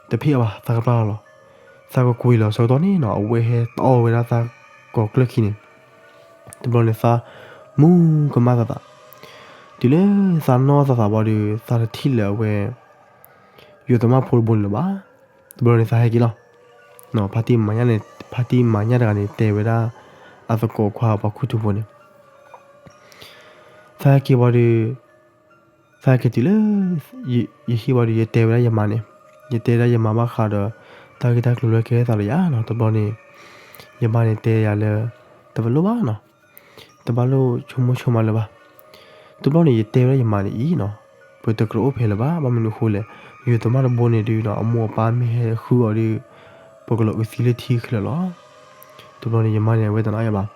သးကပျၢ်လီၤလီၤ. သးကကွံာ်လီၤဆၢကတီၢ်န့ၣ်နီၤ အဝဲဟဲတီၢ်ဝဲဒၣ်သးကိးကျၢၢ်ခံန့ၣ်, တဘျီန့ၣ် သးမူကမၣ်သးသး, တုၤလၢသးနီၢ်သးသးဘီဒီး သးတထံၣ်လၢအဝဲ ယိၤသမၣ်ဖိတဘိန့ၣ်လၢၤဘၣ်. တဘျီန့ၣ် သးဟဲက့ၤလီၤ. ဖါတံၢ်မၤညၣ်န့ၣ် ဖါတံၢ်မၤညၣ်တဂၤန့ၣ် တဲဝဲဒၣ် အသကိးခွါပှၤခူၣ်ထူဖိန့ၣ်, သးဟဲက့ၤဝံၤဒီး သးဟဲက့ၤတုၤလၢ ယဟံၣ်ဝံၤဒီး ယတဲဝဲဒၣ်ယမါန့ၣ်, ယတဲဒၣ်ယမါဘၣ်ဃးဒီး တၢ်ဂ့ၢ်တၢ်ကျိၤလၢကဲထီၣ်သးလၢယၤနီၤ. တဘျီန့ၣ် ယမါန့ၣ်တဲယၤလၢ တဘၣ်လိၣ်ဘၣ်နီၤ, တဘၣ်လိၣ်ဆိကမိၣ်ဆိကမးလၢၤဘၣ်. တဘျီန့ၣ် ယတဲဝဲဒၣ်ယမါန့ၣ်အံၤနီၤ, ပတကြၢးအိၣ်ဖဲလၢၤဘၣ်. ဘၣ်မနုၤအဃိလဲၣ်, ယိၤသမၣ်တဘိန့ၣ်ဒုးနီၤ အမိၢ်အပၢ်မ့ၢ်ဟဲဃုအီၤဒီး ပကလီၤအုးသံလၢထံခဲလၢာ်လီၤ. တဘျီန့ၣ် ယမါန့ၣ် အဝဲတနာ်ယၤဘၣ်.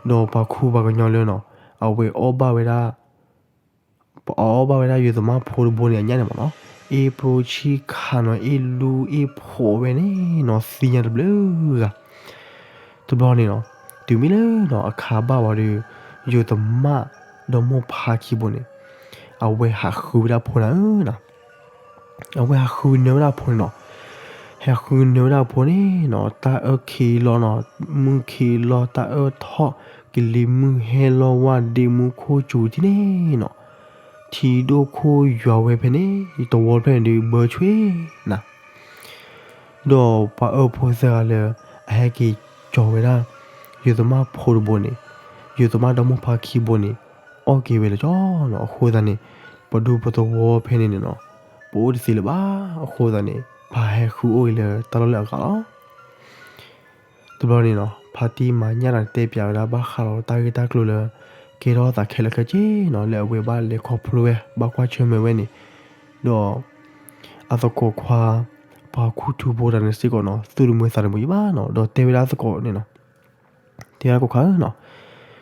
ဒီးပှၤခူပှၤကညီလၢနီၤ အဝဲအီၣ်ဘၣ်ဝဲဒၣ် ပအီၣ်ဘၣ်ဝဲဒၣ်ယိၤသမၣ်ဖိတဘိန့ၣ်အညၣ်န့ၣ်မ့ၢ်နီၤ, အ့ၣ်ပျိဆံခးနီၤ အ့ၣ်လူအ့ၣ်ဖိးဝဲန့ၣ်နီၤ သံညါတဘျုးဂၤ တဘျီန့ၣ်နီၤ တုၤမ့ၢ်လၢနီၤ အခါဘၣ်ဝံၤဒီး ယိၤသမၣ်ဒီမိၢ်ဖါခံဘိန့ၣ် အဝဲဟးဃုဝဲဒၣ်ဖိနၤဧၢနီၤ အဝဲဟးဃုနၢဝဲဒၣ်ဖိန့ၣ်နီၤ ဟဲဃုနၢဝဲဒၣ်ဖိန့ၣ်နီၤ တၢ်အၢၣ်ခံလီၤနီၤ မုၢ်ခံလီၤ တၢ်အၢၣ်ထီၣ် ကလံၤမုၢ်ဟဲလီၤ ဝါဒ့မူခိၣ်စူၤထံန့ၣ်နီၤ ထံဒိၣ်ခိၣ်ယွၤဝဲဖဲန့ၣ် ယတဝီဖဲန့ၣ်ဒုး ဘၢဆွ့နၤ ဒီးပှၤအၢဖိသၢဂၤလၢ အဟဲက့ၤကၠီၤဝဲဒၣ် ယိၤသမၣ်ဖိတဘိန့ၣ် ယိၤသမၣ်ဒီမိၢ်ဖါခံဘိန့ၣ် အီၣ်က့ၤဝဲလၢကၠီနီၤ အဃိသတးန့ၣ် ပဒူပသဝီဖဲန့ၣ်န့ၣ်နီၤ ပအိၣ်တသ့လၢၤဘၣ် အဃိသတးန့ၣ် ပဟဲဃုအိၣ်အံၤလၢတၢ်လီၢ်လၢအဂၤလီၤ တဘျီန့ၣ်နီၤ ဖါတံၢ်မၤညၣ်တၢ်တဲပၠးဝဲဒၣ်ဘၣ်ဃးဒီးတၢ်ဂ့ၢ်တၢ်ကျိၤလၢ ကဲထီၣ်သးခဲလၢာ်ခဲဆ့နီၤ လၢအဝဲဘၣ်လဲၤခီဖျိဝဲ ဘၣ်ကွၢ်ဆၢၣ်မဲာ်ဝဲန့ၣ် ဒီး အသကိးခွါ ပှၤခူၣ်ထူဖိတဂၤန့ၣ်စ့ၢ်ကီးနီၤ သူၣ်တမုာ်သးတမုာ်ယဘၣ်နီၤ ဒီးတဲဝဲဒၣ်သကိးန့ၣ်နီၤ တဲဝဲဒၣ်သကိးခွါဧၢနီၤ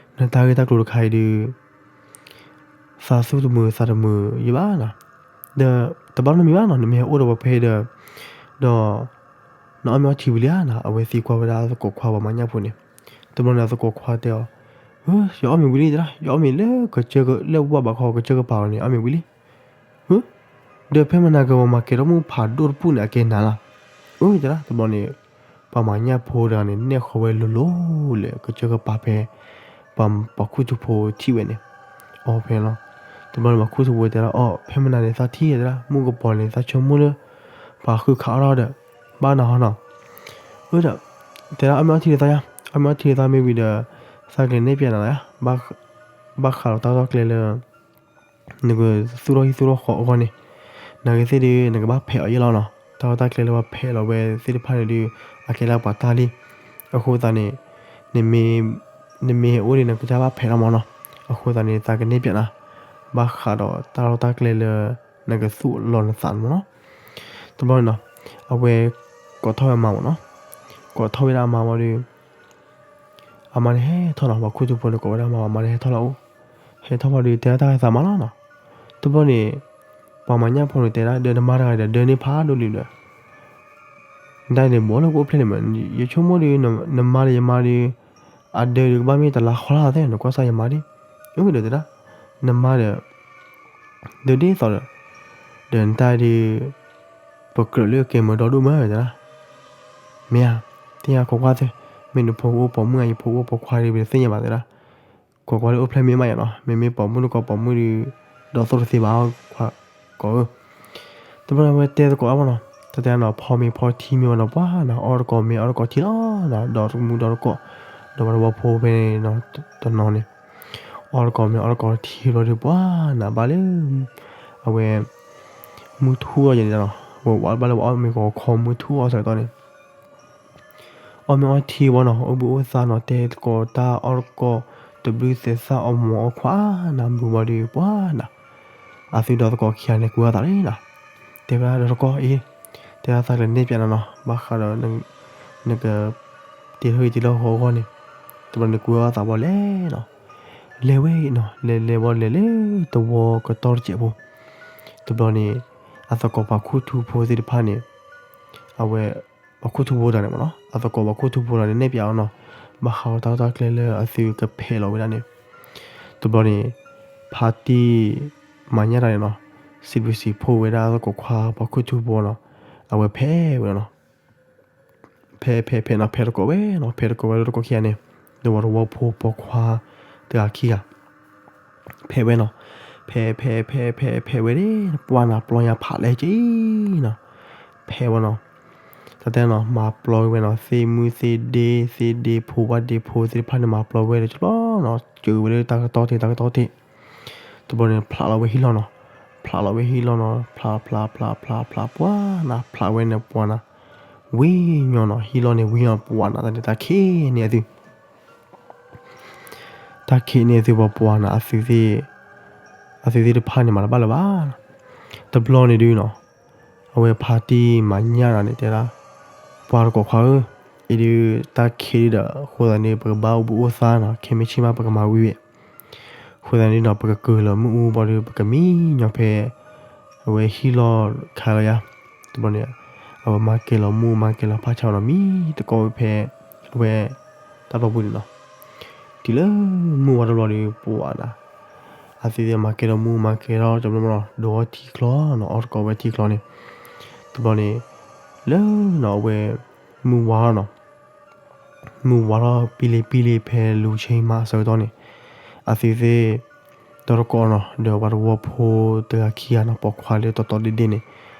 နတၢ်ဂ့ၢ်တၢ်ကျိၤတခါအံၤဒုး သးသူၣ်တမုာ်သးတမုာ်ယဘၣ်နီၤ ဒီးတဘၣ်နီတမံၤဘၣ်နီၤ နမ့ၢ်ဟဲအိၣ်ဒီးပှၤဖဲဒီး ဒီး နအီၣ်မ့ၤအီထံဝံၤလံဧါနီၤ အဝဲသံကွၢ်ဝဲဒၣ်သကိးခွါပှၤမၤညၣ်ဖိန့ၣ် တဘျီန့ၣ်သကိးခွါတဲအီၤ ယအီၣ်မ့ၤဝံၤလံတဒၣ် ယအီၣ်မ့ၤလၢကစၢၢ်လၢဝၣ်ဘးခီကစၢၢ်ကပၤလီၤန့ၣ် အီၣ်မ့ၤဝံၤလံ ဒီးဖဲမနၤကပၤမၤကဲထီၣ်မုၢ်ဖးဒိၣ်တပူၤန့ၣ် အကဲနၤလီၤ အၢ တဒၣ် တဘျီန့ၣ် ပှၤမၤညၣ်ဖိတဂၤန့ၣ် နဲၣ်ဃီဝဲလိၤလိၤလၢကစၢၢ်ကပၤဖဲ ပှၤခူၣ်ထူဖိထံၣ်ဝဲန့ၣ် အီဖဲလီၤ တဘျီန့ၣ်ပှၤခူၣ်ထူဖိတဲဒၣ် အီ ဖဲမနၤန့ၣ် သးထံၣ်တဒၣ် မုၢ်ကပီၤန့ၣ် သးဆိကမိၣ်လၢ ပှၤဃုခးအီၣ်ထီၣ်ဒီး ဘၣ်နၤဟီနီၤ အၢဒီး တဲဒၣ်အီၣ်မ့ၤအီထံလၢသးယါ အီၣ်မ့ၤအီထံလၢသးမ့ၢ်ဝံၤဒီး သးကလဲၤနဲၣ်ပၠးနၤလီၤယါ ဘၣ်ဃးဒီးတၢ်ကီတၢ်ခဲလၢ နကသူၣ်ထီၣ်ဟံၣ်သူၣ်ထီၣ်ဃီအဂီၢ်န့ၣ် နဂ့ၤသ့ၣ်ဒုး နကဘၣ်ဖဲးအီၤယဲလီၤနီၤ တၢ်ကီတၢ်ခဲလၢပှၤဖဲးလီၤဝဲသ့ၣ်တဖၣ်န့ၣ်ဒုး အကဲဒၣ်ပှၤတၢ်လံ အဃိသတးန့ၣ် နမ့ၢ်အိၣ်ဒီးနကစၢ်ဘၣ်ဖဲးလီၤမၢ်နီၤ အဃိသတးန့ၣ် သးကနဲၣ်ပၠးနၤ ဘၣ်ဃးဒီးတၢ်ကီတၢ်ခဲလၢ နကသူၣ်လီၤနသးမၢ်နီၤ တဘျီန့ၣ်နီၤ အဝဲ ကိးထီၣ်ဝဲမါမၢ်နီၤ ကိးထီၣ်ဝဲဒၣ်အမါဝံၤဒီး အမါန့ၣ်ဟဲထီၣ်နီၤ ပှၤခူၣ်ထူဖိန့ၣ်ကိးဝဲဒၣ်မါ အမါန့ၣ်ဟဲထီၣ်လီၤအိၣ် ဟဲထီၣ်ဝံၤဒီးတဲဒၣ်တၢ်ဂ့ၢ်သးမါလီၤနီၤ တဘျီန့ၣ် ပှၤမၤညၣ်ဖိန့ၣ်တဲဒၣ် ဒီးနမါတဂၤဒီးဒၢန့ၢ်ဖးဒိၣ်လံဒီး နတၢ်န့ၣ်ဘီလၢကအိၣ်ဖျဲၣ်န့ၣ်မး ယဆိကမိၣ်ဒီး နမါဒီးယမါဒီး အဒၢဒီးကဘၣ်မ့ၢ်တလါဃီလၢ်သ့ နကွၢ်စၢ်ယမါဒီး အၢဒီးတဲဒၣ် နမါဒီး ဒၢဒ်သိးဒီး ဒီးနတၢ်ဒီး ပကြၢးလၢကဲမၢဒီဒိၣ်မးတဲဒၣ် မ့ၢ်ဧါ သ့ၣ်ညါခိးကွၢ်သ့ မ့ၢ်နဖိကအိၣ်ပိာ်မုၣ်ဧါ ယဖိကအိၣ်ပိာ်ခွါဒီး ပတသ့ၣ်ညါဘၣ်တဲဒၣ် ခိးကွၢ်လၢအိၣ်ဖျဲၣ်မ့ၢ်မးယါနီၤ မ့မ့ၢ်ပိာ်မုၣ်တကိးပိာ်မုၣ်ဒီး ဒီးသိၣ်တသ့ဘၣ် ခွါကိးဧၢ တဘျီန့ၣ်ဝဲတဲသကိးအါမးနီၤ တတဲနီၤ ဖီမ့ၤဖီထံမ့ၤဝဲနီၤ ပှၤနၤ အီၣ်တကိးမ့ၤအီၣ်တကိးထံလီၤ ဒီးတမူဒီးတကိး ဒီးပှၤတဝီဖိဖဲန့ၣ် တနီၤန့ၣ် အီၣ်တကိးမ့ၤအီၣ်တကိးထံလီၤဒီး ပှၤနၤဘၣ်လၢ အဝဲ မုၢ်ထူၣ်အီၤယဲန့ၣ်နီၤ ဝဲဘၣ်လၢပှၤအီၣ်မ့ၤကီးခီမုၢ်ထူၣ်အီၤစးတီၢ်န့ၣ် အီၣ်မ့ၤအီထံဝံၤနီၤ အိၣ်ဘှံးအိၣ်သါနီၤ တဲသကိးတၢ်အီၣ်တကိး တဘျုးသဲးသၣ်အီၣ်မ့ၤအီခွါနၤ ဘျုးဘၣ်ဒီးပှၤနၤ အသုဒီးသကိးခံဂၤန့ၣ် ကွံာ်အသးလံနီၤ တဲဝဲဒၣ်ဒီးသကိးအံၤ တဲဒၣ်သးကလဲၤနဲၣ်ပၠးနၤနီၤ ဘၣ်ဃးဒီး နက တ့ထီၣ်ဂ့ၤတ့ထီၣ်ဃီအဂီၢ်န့ၣ် တဘျီန့ၣ်ကွံာ်အသးဘၣ်လဲၤနီၤ လဲၤဝဲနီၤ လဲၤလဲၤဝံၤလဲၤလၢသဝီကတီၢ်တစဲးဖိ တဘျီန့ၣ် အသကိးပှၤခူၣ်ထူဖိသ့ၣ်တဖၣ်န့ၣ် အဝဲ ပှၤခူၣ်ထူဖိတဂၤန့ၣ်မးနီၤ အသကိးပှၤခူၣ်ထူဖိတဂၤန့ၣ် နဲၣ်ပၠးအီၤနီၤ ဘၣ်ဃးဒီးတၢ်ကီတၢ်ခဲလၢအသုကဖဲးလီၤဝဲဒၣ်န့ၣ် တဘျီန့ၣ် ဖါတံၢ်မၤညၣ်တၢ်န့ၣ်နီၤ စံးဘျုးစံးဖှိၣ်ဝဲဒၣ်သကိးခွါပှၤခူၣ်ထူဖိနီၤ အဝဲဖဲးဝဲဒၣ်နီၤ ဖဲးဖဲးဖဲးနီၤ ဖဲးတကိးဝဲနီၤ ဖဲးတကိးဝဲလၢတကိးခံဂၤန့ၣ် ဒီးပှၤတဝီဖိပိာ်ခွါတဂၤခံဂၤ ဖဲးဝဲနီၤ ဖဲးဖဲးဖဲးဖဲးဖဲးဝဲန့ၣ် ပှၤနၤပျီညါဖးလဲၢ်က့နီၤ ဖဲးဝဲနီၤ တၢ်တဲနီၤ မၤပျီဝဲနီၤ သ့ၣ်မုၢ်သ့ၣ်ဒ့ သ့ၣ်ဒ့ဖိဝၣ်ဒ့ဖိသ့ၣ်တဖၣ်န့ၣ် မၤပျီဝဲဒီးကၠီလီၤနီၤ စၢၤဝဲလၢတၢ်ကတီၢ်ထံးတၢ်ကတီၢ်ထံး တဘျီန့ၣ် ဖျးလီၤဝဲဟံၣ်လီၢ်နီၤ ဖျးလီၤဝဲဟံၣ်လီၢ်နီၤ ဖျးဖျးဖျးဖျးဖျး ပှၤနၤ ဖျးဝဲန့ၣ် ပှၤနၤ ဝံၤညီနီၤ ဟံၣ်လီၢ်န့ၣ် ဝံၤညီ ပှၤနၤ တၢ်န့ၣ် တၢ်ခံးန့ၢ်အသု တၢ်ခံးန့ၢ်အသု ပှၤပှၤနၤ အသုသ့ၣ် အသုသ့ၣ်တဖၣ်န့ၣ် မၤတဘၣ်လၢၤဘၣ် တဘျီန့ၣ်ဒုးနီၤ အဝဲဖါတံၢ်မၤညၣ်တၢ်န့ၣ် တဲဒၣ် ပှၤတကိးခွါဧၢ, အံၤဒုး တၢ်ခံးဒုးဒီး အဃိသတးန့ၣ် ပကဘၣ်အိၣ်ဘှံးအိၣ်သါနီၤ, ခဲမုၢ်ဆ့ၣ်မး ပကမၤဝံၤဝဲ, အဃိသတးန့ၣ်ဒီး ပကကၢၤလီၤမုၢ်အူဘျီဒီး ပကမံညီဖဲ အဝဲဟံၣ်လီၤခးလီၤယါ, တဘျီန့ၣ် အဝဲမၤကဲၤလီၤမုၢ်မၤကဲၤလီၤဖးဆါနီၤ မံတကိးဝဲဖဲ အဝဲ တၢ်တီပူၤန့ၣ်နီၤ, တုၤလၢမုၢ်ဝါတဘျီဒီး ပှၤနၤ အသုသ့ၣ်မၤကဲၤလီၤမုၢ်မၤကဲၤလီၤ တဘျီဘျီ ဒိးအီထံချီနီၤ အီတကိးဝဲထံချီန့ၣ်, တဘျီန့ၣ် လၢနီၤအဝဲ မုၢ်ဝါနီၤ မုၢ်ဝါထီၣ်ပံလ့ပံလ့ဖဲလူၤဆ့မးအဆၢကတီၢ်န့ၣ်, အသုသ့ၣ် ဒီတကိးနီၤ ဒီးပှၤတဝီဖိတဂၤခံဂၤနီၤ ပိာ်ခွါလၢတီတီဒ့ဒ့န့ၣ်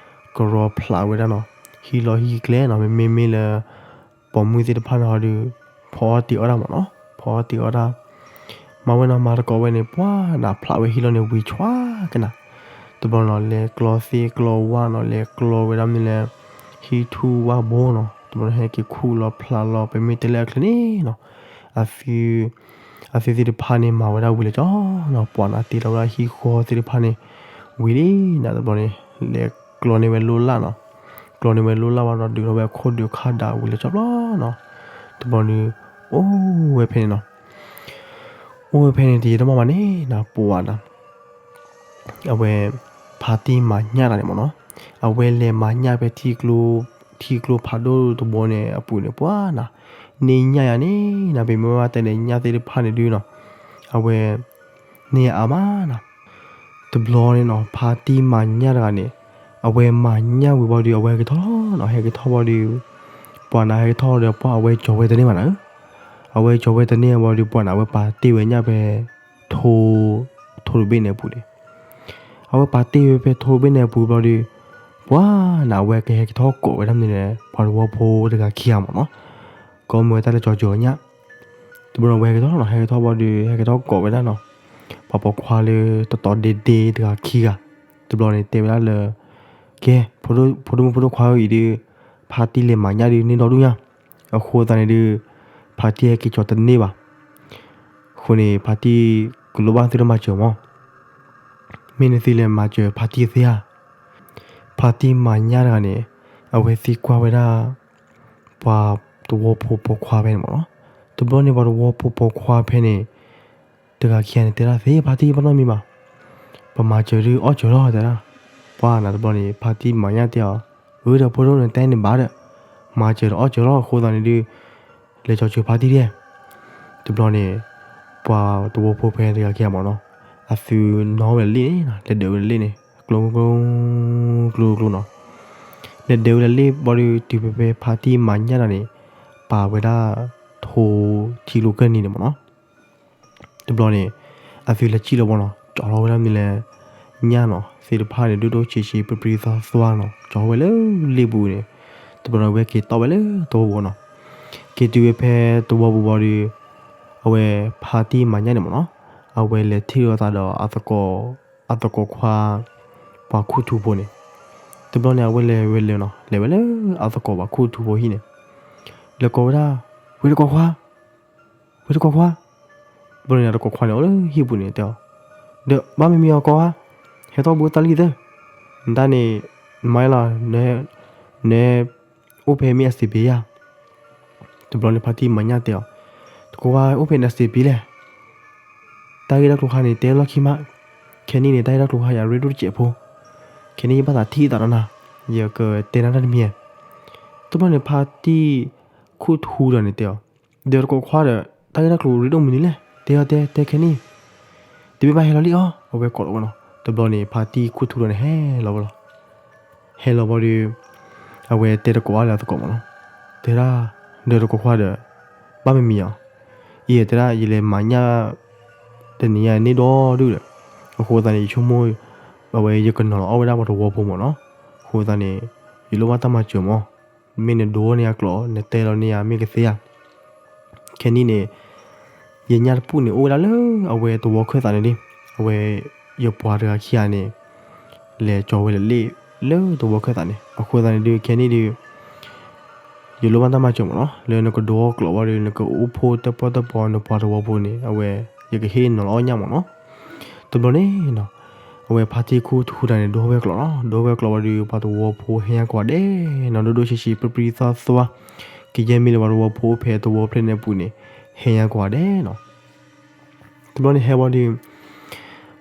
ကရီဖျးဝဲဒၣ်နီၤ ဟံၣ်လီၢ်ဟံၣ်ကျဲနီၤ မ့မ့မ့ၢ်လၢ ပိာ်မုၣ်သ့ၣ်တဖၣ်န့ၣ်ဟီဒီး ဖီအီၣ်တ့ၤအီၣ်တၢ်မ့ၢ်နီၤ ဖီအီၣ်တ့ၤအီၣ်တၢ် မၤဝဲနီၤ မၤတကိးဝဲန့ၣ် ပှၤနၤဖျးဝဲဟံၣ်လီၢ်န့ၣ်ဝံၤဆွါကနၤ, တဘျီနီၤ လဲၤကျီသ့ၣ်ကျီဝၣ်နီၤ လဲၤကျီဝဲဒၣ်မနုၤလဲၣ် ဟံၣ်ထူၣ်ဝၣ်ဘိနီၤ တဘျီန့ၣ် ဟဲက့ၤခူၣ်လီၤဖျးလီၤ ပမ့ၢ်တဲလၢအချ့န့ၣ်နီၤ, အသု အသုသ့ၣ်တဖၣ်န့ၣ် မၤဝဲဒၣ်ဝံၤလၢကၠီနီၤ ပှၤနၤတ့လီၤဝဲဒၣ်ဟံၣ်ဃီသ့ၣ်တဖၣ်န့ၣ် ဝံၤလံနၤ တဘျီန့ၣ် လဲၤကျီန့ၢ်ဝဲလိၢ်လၢ်နီၤ, ကျီန့ၢ်ဝဲလိၢ်လၢ်ဝဲဒီး ဒုးထီၣ်ဝဲခိၣ်ဒုးခါဒးဝံၤလၢကၠီဘျီနီၤ, တဘျီန့ၣ် အိၣ်ဝဲဖဲန့ၣ်နီၤ အိၣ်ဝဲဖဲန့ၣ်တယံာ်တမီၢ်ဘၣ်န့ၣ်နၤ ပှၤနၤ အဝဲ ဖါတံၢ်မၤညၣ်တဂၤန့ၣ်မ့ၢ်နီၤ, အဝဲလဲၤမၤညၣ်ဖဲ ထံကျိဖးဒိၣ်တဘိန့ၣ်အပူၤန့ၣ် ပှၤနၤ န့ၢ်ညၣ်ယၤန့ၣ်နၤ ပမ့ၢ်ဘၣ်တဲန့ၣ် ညၣ်သ့ၣ်တဖၣ်န့ၣ်ဒုနီၤ, အဝဲ န့ၢ်အါမးနၤ တဘျီန့ၣ်နီၤ ဖါတံၢ်မၤညၣ်တဂၤန့ၣ် အဝဲမၤညၣ်ဝံၤဘၣ်ဒီး အဝဲဟဲက့ၤထီၣ်နီၤ ဟဲက့ၤထီၣ်ဘၣ်ဒီး ပှၤနၤဟဲက့ၤထီၣ်ဒီး ပှၤအဝဲကၠီၤဝဲတန့ၢ်ဘၣ်နၤဧၢ, အဝဲကၠီၤဝဲတန့ၢ်ဘၣ်ဒီး ပှၤနၤ အဝဲပာ်တ့ၢ်ဝဲညၣ်ဖဲ ထိ ထိတဘ့ၣ်န့ၣ်အပူၤန့ၣ် အဝဲပာ်တ့ၢ်ဝဲဖဲထိတဘ့ၣ်န့ၣ်အပူၤဘျီဒီး ပှၤနၤ အဝဲကဟဲက့ၤထီၣ်ကိးဝဲဒၣ်မနုၤလဲၣ် ပှၤတဝီဖိတဂၤခံဂၤမ့ၢ်နီၤ, ကိးမုၢ်ဝဲတၢ်လၢကၠီၤကၠီၤညၣ်, တဘျီန့ၣ် အဝဲဟဲက့ၤထီၣ်နီၤ ဟဲက့ၤထီၣ်ဘၣ်ဒီး ဟဲက့ၤထီၣ်ကိးဝဲဒၣ်နီၤ ပှၤပိာ်ခွါလၢတီတီဒ့ဒ့တဂၤခံဂၤ, တဘျီန့ၣ် တဲဝဲဒၣ်လၢ ကဲ ဖိဒိၣ်မုၣ်ဖိဒိၣ်ခွါဧၢအံၤဒီး ဖါတံၢ်လဲၤမၤညၣ်ဒုးန့ၢ်ဒီဒူၣ်ညါ, အဃိသတးန့ၣ်ဒုး ဖါတံၢ်ဟဲက့ၤကၠီၤတန့ၢ်ဘၣ် အဃိန့ၣ် ဖါတံၢ်ကလိၣ်ဘၣ်သုတမၤစၢၤမး, မ့ၢ်နသုလဲၤမၤစၢၤဖါတံၢ်သ့ဧါ. ဖါတံၢ်မၤညၣ်တဂၤန့ၣ် အဝဲသံကွၢ်ဝဲဒၣ် ပှၤတဝီဖိပိာ်ခွါဖဲန့ၣ်မ့ၢ်နီၤ. တဘျီန့ၣ်ပှၤတဝီဖိပိာ်ခွါဖဲန့ၣ် တဂၤခံဂၤန့ၣ် တဲဒၣ်သ့ ဖါတံၢ်ဘၣ်နီတမံၤဘၣ်, ပမၤစၢၤဒုးအီၣ်စၢၤလီၤတဲဒၣ်, ပှၤနၤတဘျီန့ၣ် ဖါတံၢ်မၤညၣ်တဲအီၤ, အၢ ဒီးဖိဒိၣ်န့ၣ် တဲန့ၣ်ဘၣ်ဒီး, မၤစၢၤဒီးအီၣ်စၢၤလီၤ အဃိသတးန့ၣ်ဒုး လဲၤကၠီၤစၢၤဖါတံၢ်ဒဲး. တဘျီန့ၣ် ပှၤတဝီဖိဖဲတဂၤခံဂၤမ့ၢ်နီၤ, အသုနီၣ်ဝဲလၢလ့ၣ်န့ၣ်, လဲၤဒၢးဝဲလၢလ့ၣ်န့ၣ် ကျိ ကျိ ကျိ ကျိနီၤ. လဲၤဒၢးဝဲလၢလ့ၣ်ဘျီဒီး တုၤဖဲဖဲဖါတံၢ်မၤညၣ်တဂၤန့ၣ် ပာ်ဝဲဒၣ်ထိထံကျိကၢၢ်နံၤန့ၣ်မ့ၢ်နီၤ. တဘျီန့ၣ် အသုလဲၤစံၣ်လီၤဘီနီၤ, ကၠီလီၤဝဲဒၣ်မ့ၢ်လဲၣ် ညၣ်နီၤ, သ့ၣ်တဖၣ်န့ၣ် ဒိၣ်ဒိၣ်ဆံးဆံး ပြံပြံသွါသွါနီၤ, ကၠီဝဲလၢလ့ၣ်ပူၤန့ၣ်. တဘျီန့ၣ် အဝဲက့ၤတီၣ်ဝဲလၢတဝီပူၤနီၤ. က့ၤတုၤဝဲဖဲတဝီပူၤဘျီဒီး အဝဲဖါတံၢ်မၤညၣ်န့ၣ်မ့ၢ်နီၤ, အဝဲလဲၤထံၣ်လိာ်သးဒီးအသကိး အသကိးခွါ ပှၤခူၣ်ထူဖိန့ၣ်. တဘျီန့ၣ် အဝဲလဲၤဝဲလဲၤနီၤ, လဲၤဝဲလၢအသကိးပှၤခူၣ်ထူဖိဟံၣ်န့ၣ်, လဲၤကိးဝဲဒၣ်, ဝဲတကိးခွါ, ဝဲတကိးခွါ. တဘျီန့ၣ် အသကိးခွါန့ၣ် အိၣ်လၢဟံၣ်ပူၤန့ၣ် တဲအီၤ, ဒီးဘၣ်မံမံၤအီၤကိးဧါ, ဟဲထီၣ်ဘူးတၢ်လံသၢ, နတၢ်န့ၣ် နမၤလီၤ, န အိၣ်ဖဲမ့ၢ်အစ့ပ့ၤယါ. တဘျီန့ၣ် ဖါတံၢ်မၤညၣ်တဲအီၤ, တကိးခွါ အိၣ်ဖဲန့ၣ်အစ့ပ့ၤလဲၣ်. တၢ်ဂ့ၢ်တၢ်ကျိၤခါန့ၣ် တဲလီၢ်ခံမး, ခဲနံၣ်န့ၣ် တၢ်ဂ့ၢ်တၢ်ကျိၤခါယၤရ့ဒိၣ်တစဲးဖိ, ခဲနံၣ်ယဘၣ်သးထံၣ်သးဒီးနၤ, ယကတဲနၤတၢ်တမံၤ. တဘျီန့ၣ် ဖါတံၢ်ခူၣ်ထူဒီးန့ၣ်တဲအီၤ, ဒီးတကိးခွါဒီး တၢ်ဂ့ၢ်တၢ်ကျိၤရ့ဒိၣ်မနုၤလဲၣ်, တဲအီၤတဲ တဲခဲနံၣ်, တမ့ၢ်ဘၣ်ဟဲလီၤလံအီၤ, အဝဲကိးလီၤဝဲနီၤ. တဘျီန့ၣ် ဖါတံၢ်ခူၣ်ထူဒီးန့ၣ် ဟဲလီၤဝဲလီၤ. ဟဲလီၤဘျီဒီး အဝဲတဲတကိးအါလၢအသကိးမ့ၢ်နီၤ, တဲဒၣ်, ဒီးတကိးခွါဒီး ဘၣ်မံမံၤအီၤ, အံၤတဲဒၣ် ယလဲၤမၤညၣ် တနံၤညါန့ၣ်ဒီဒူၣ်ဒီး, အဃိသတးန့ၣ် ယဆိကမိၣ် အဝဲယကနီၤလီၤအီၣ်ဝဲဒၣ်ပှၤတဝီဖိမ့ၢ်နီၤ. အဃိသတးန့ၣ် ယလိၣ်ဘၣ်တၢ်မၤစၢၤမး, မ့ၢ်နဒိန့ၢ်အကျိာ် နတဲလီၤန့ၢ်ယၤမ့ၢ်ကသ့ဧါ. ခဲနံၣ်န့ၣ် ယညၣ်တပူၣ်န့ၣ် အိၣ်ဝဲဒၣ်လၢအဝဲတဝီခၢၣ်သးန့ၣ်လံ, အဝဲယပှၤတဂၤခံဂၤန့ၣ် လဲၤကၠီဝဲလၢလ့ၣ်လၢတဝီခၢၣ်သးန့ၣ်. အဃိသတးန့ၣ်ဒုး ခဲနံၣ်ဒုး ယလိၣ်ဘၣ်တၢ်မၤစၢၤမ့ၢ်နီၤ, လၢနကဒိအီၣ်ကျိာ်ဝဲဒီး နကအိၣ်ဖှိၣ်တၢၣ်ပီၣ်တၢၣ်ပီနပှၤတဝီဖိန့ၣ် အဝဲ ယကဟ့ၣ်နီၤလီၤအီၣ်ညၣ်မ့ၢ်နီၤ. တဘျီန့ၣ်နီၤ အဝဲဖါတံၢ်ခူၣ်ထူတၢ်န့ၣ် ဒိဝဲကျိာ်လီၤ. ဒိဝဲကျိာ်ဝံၤဒီး ပှၤတဝီဖိဟဲညါကိးဂၤဒဲးနီၤ, ဒိၣ်ဒိၣ်ဆံးဆံး ပြံပြံသွါသွါ ကယဲၢ်မ့ၢ်လၢပှၤတဝီဖိအိၣ်ဖဲတဝီဖျၢၣ်န့ၣ်အပူၤန့ၣ် ဟဲညါကိးဂၤဒဲးနီၤ. တဘျီန့ၣ်ဟဲဝံၤဒီး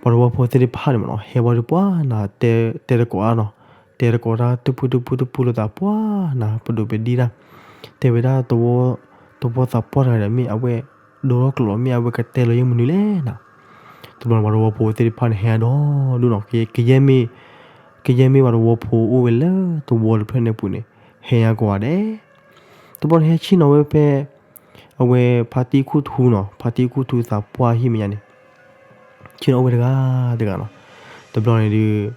ပှၤသဝီဖိသ့ၣ်တဖၣ်န့ၣ်မ့ၢ်နီၤ ဟဲဝံၤဒီးပှၤနၤ တဲတကိးအါနီၤ, တဲတကိးတၢ်တပူၤတပူၤတပူၤလိာ်သးပှၤနၤ ပဒိၣ်ပဒံတၢ်, တဲဝဲဒၣ် သဝီသးပှၢ်တဂၤဒီး မ့ၢ်အဝဲဒိထီၣ်ကျိာ်လီၤ မ့ၢ်အဝဲကတဲလီၤယဲၢ်မနုၤလဲၣ်နၤ. တဘျီန့ၣ် ပှၤသဝီဖိသ့ၣ်တဖၣ်န့ၣ် ဟဲအါဒီဒူၣ်နီၤ, ကယဲၢ်မ့ၢ် ကယဲၢ်မ့ၢ်ပှၤသဝီဖိအိၣ်ဝဲလၢသဝီတဖျၢၣ်န့ၣ်အပူၤန့ၣ် ဟဲအါကိးဂၤဒဲး. တဘျီန့ၣ် ဟဲဆ့ၣ်နီၤဝဲဖဲ အဝဲဖါတံၢ်ခူၣ်ထူနီၤ, ဖါတံၢ်ခူၣ်ထူသးပှၢ်ဟံၣ်မဲာ်ညါန့ၣ် ဆ့ၣ်နီၤအိၣ်ဝဲတဂၤတဂၤနီၤ. တဘျီန့ၣ်ဒုး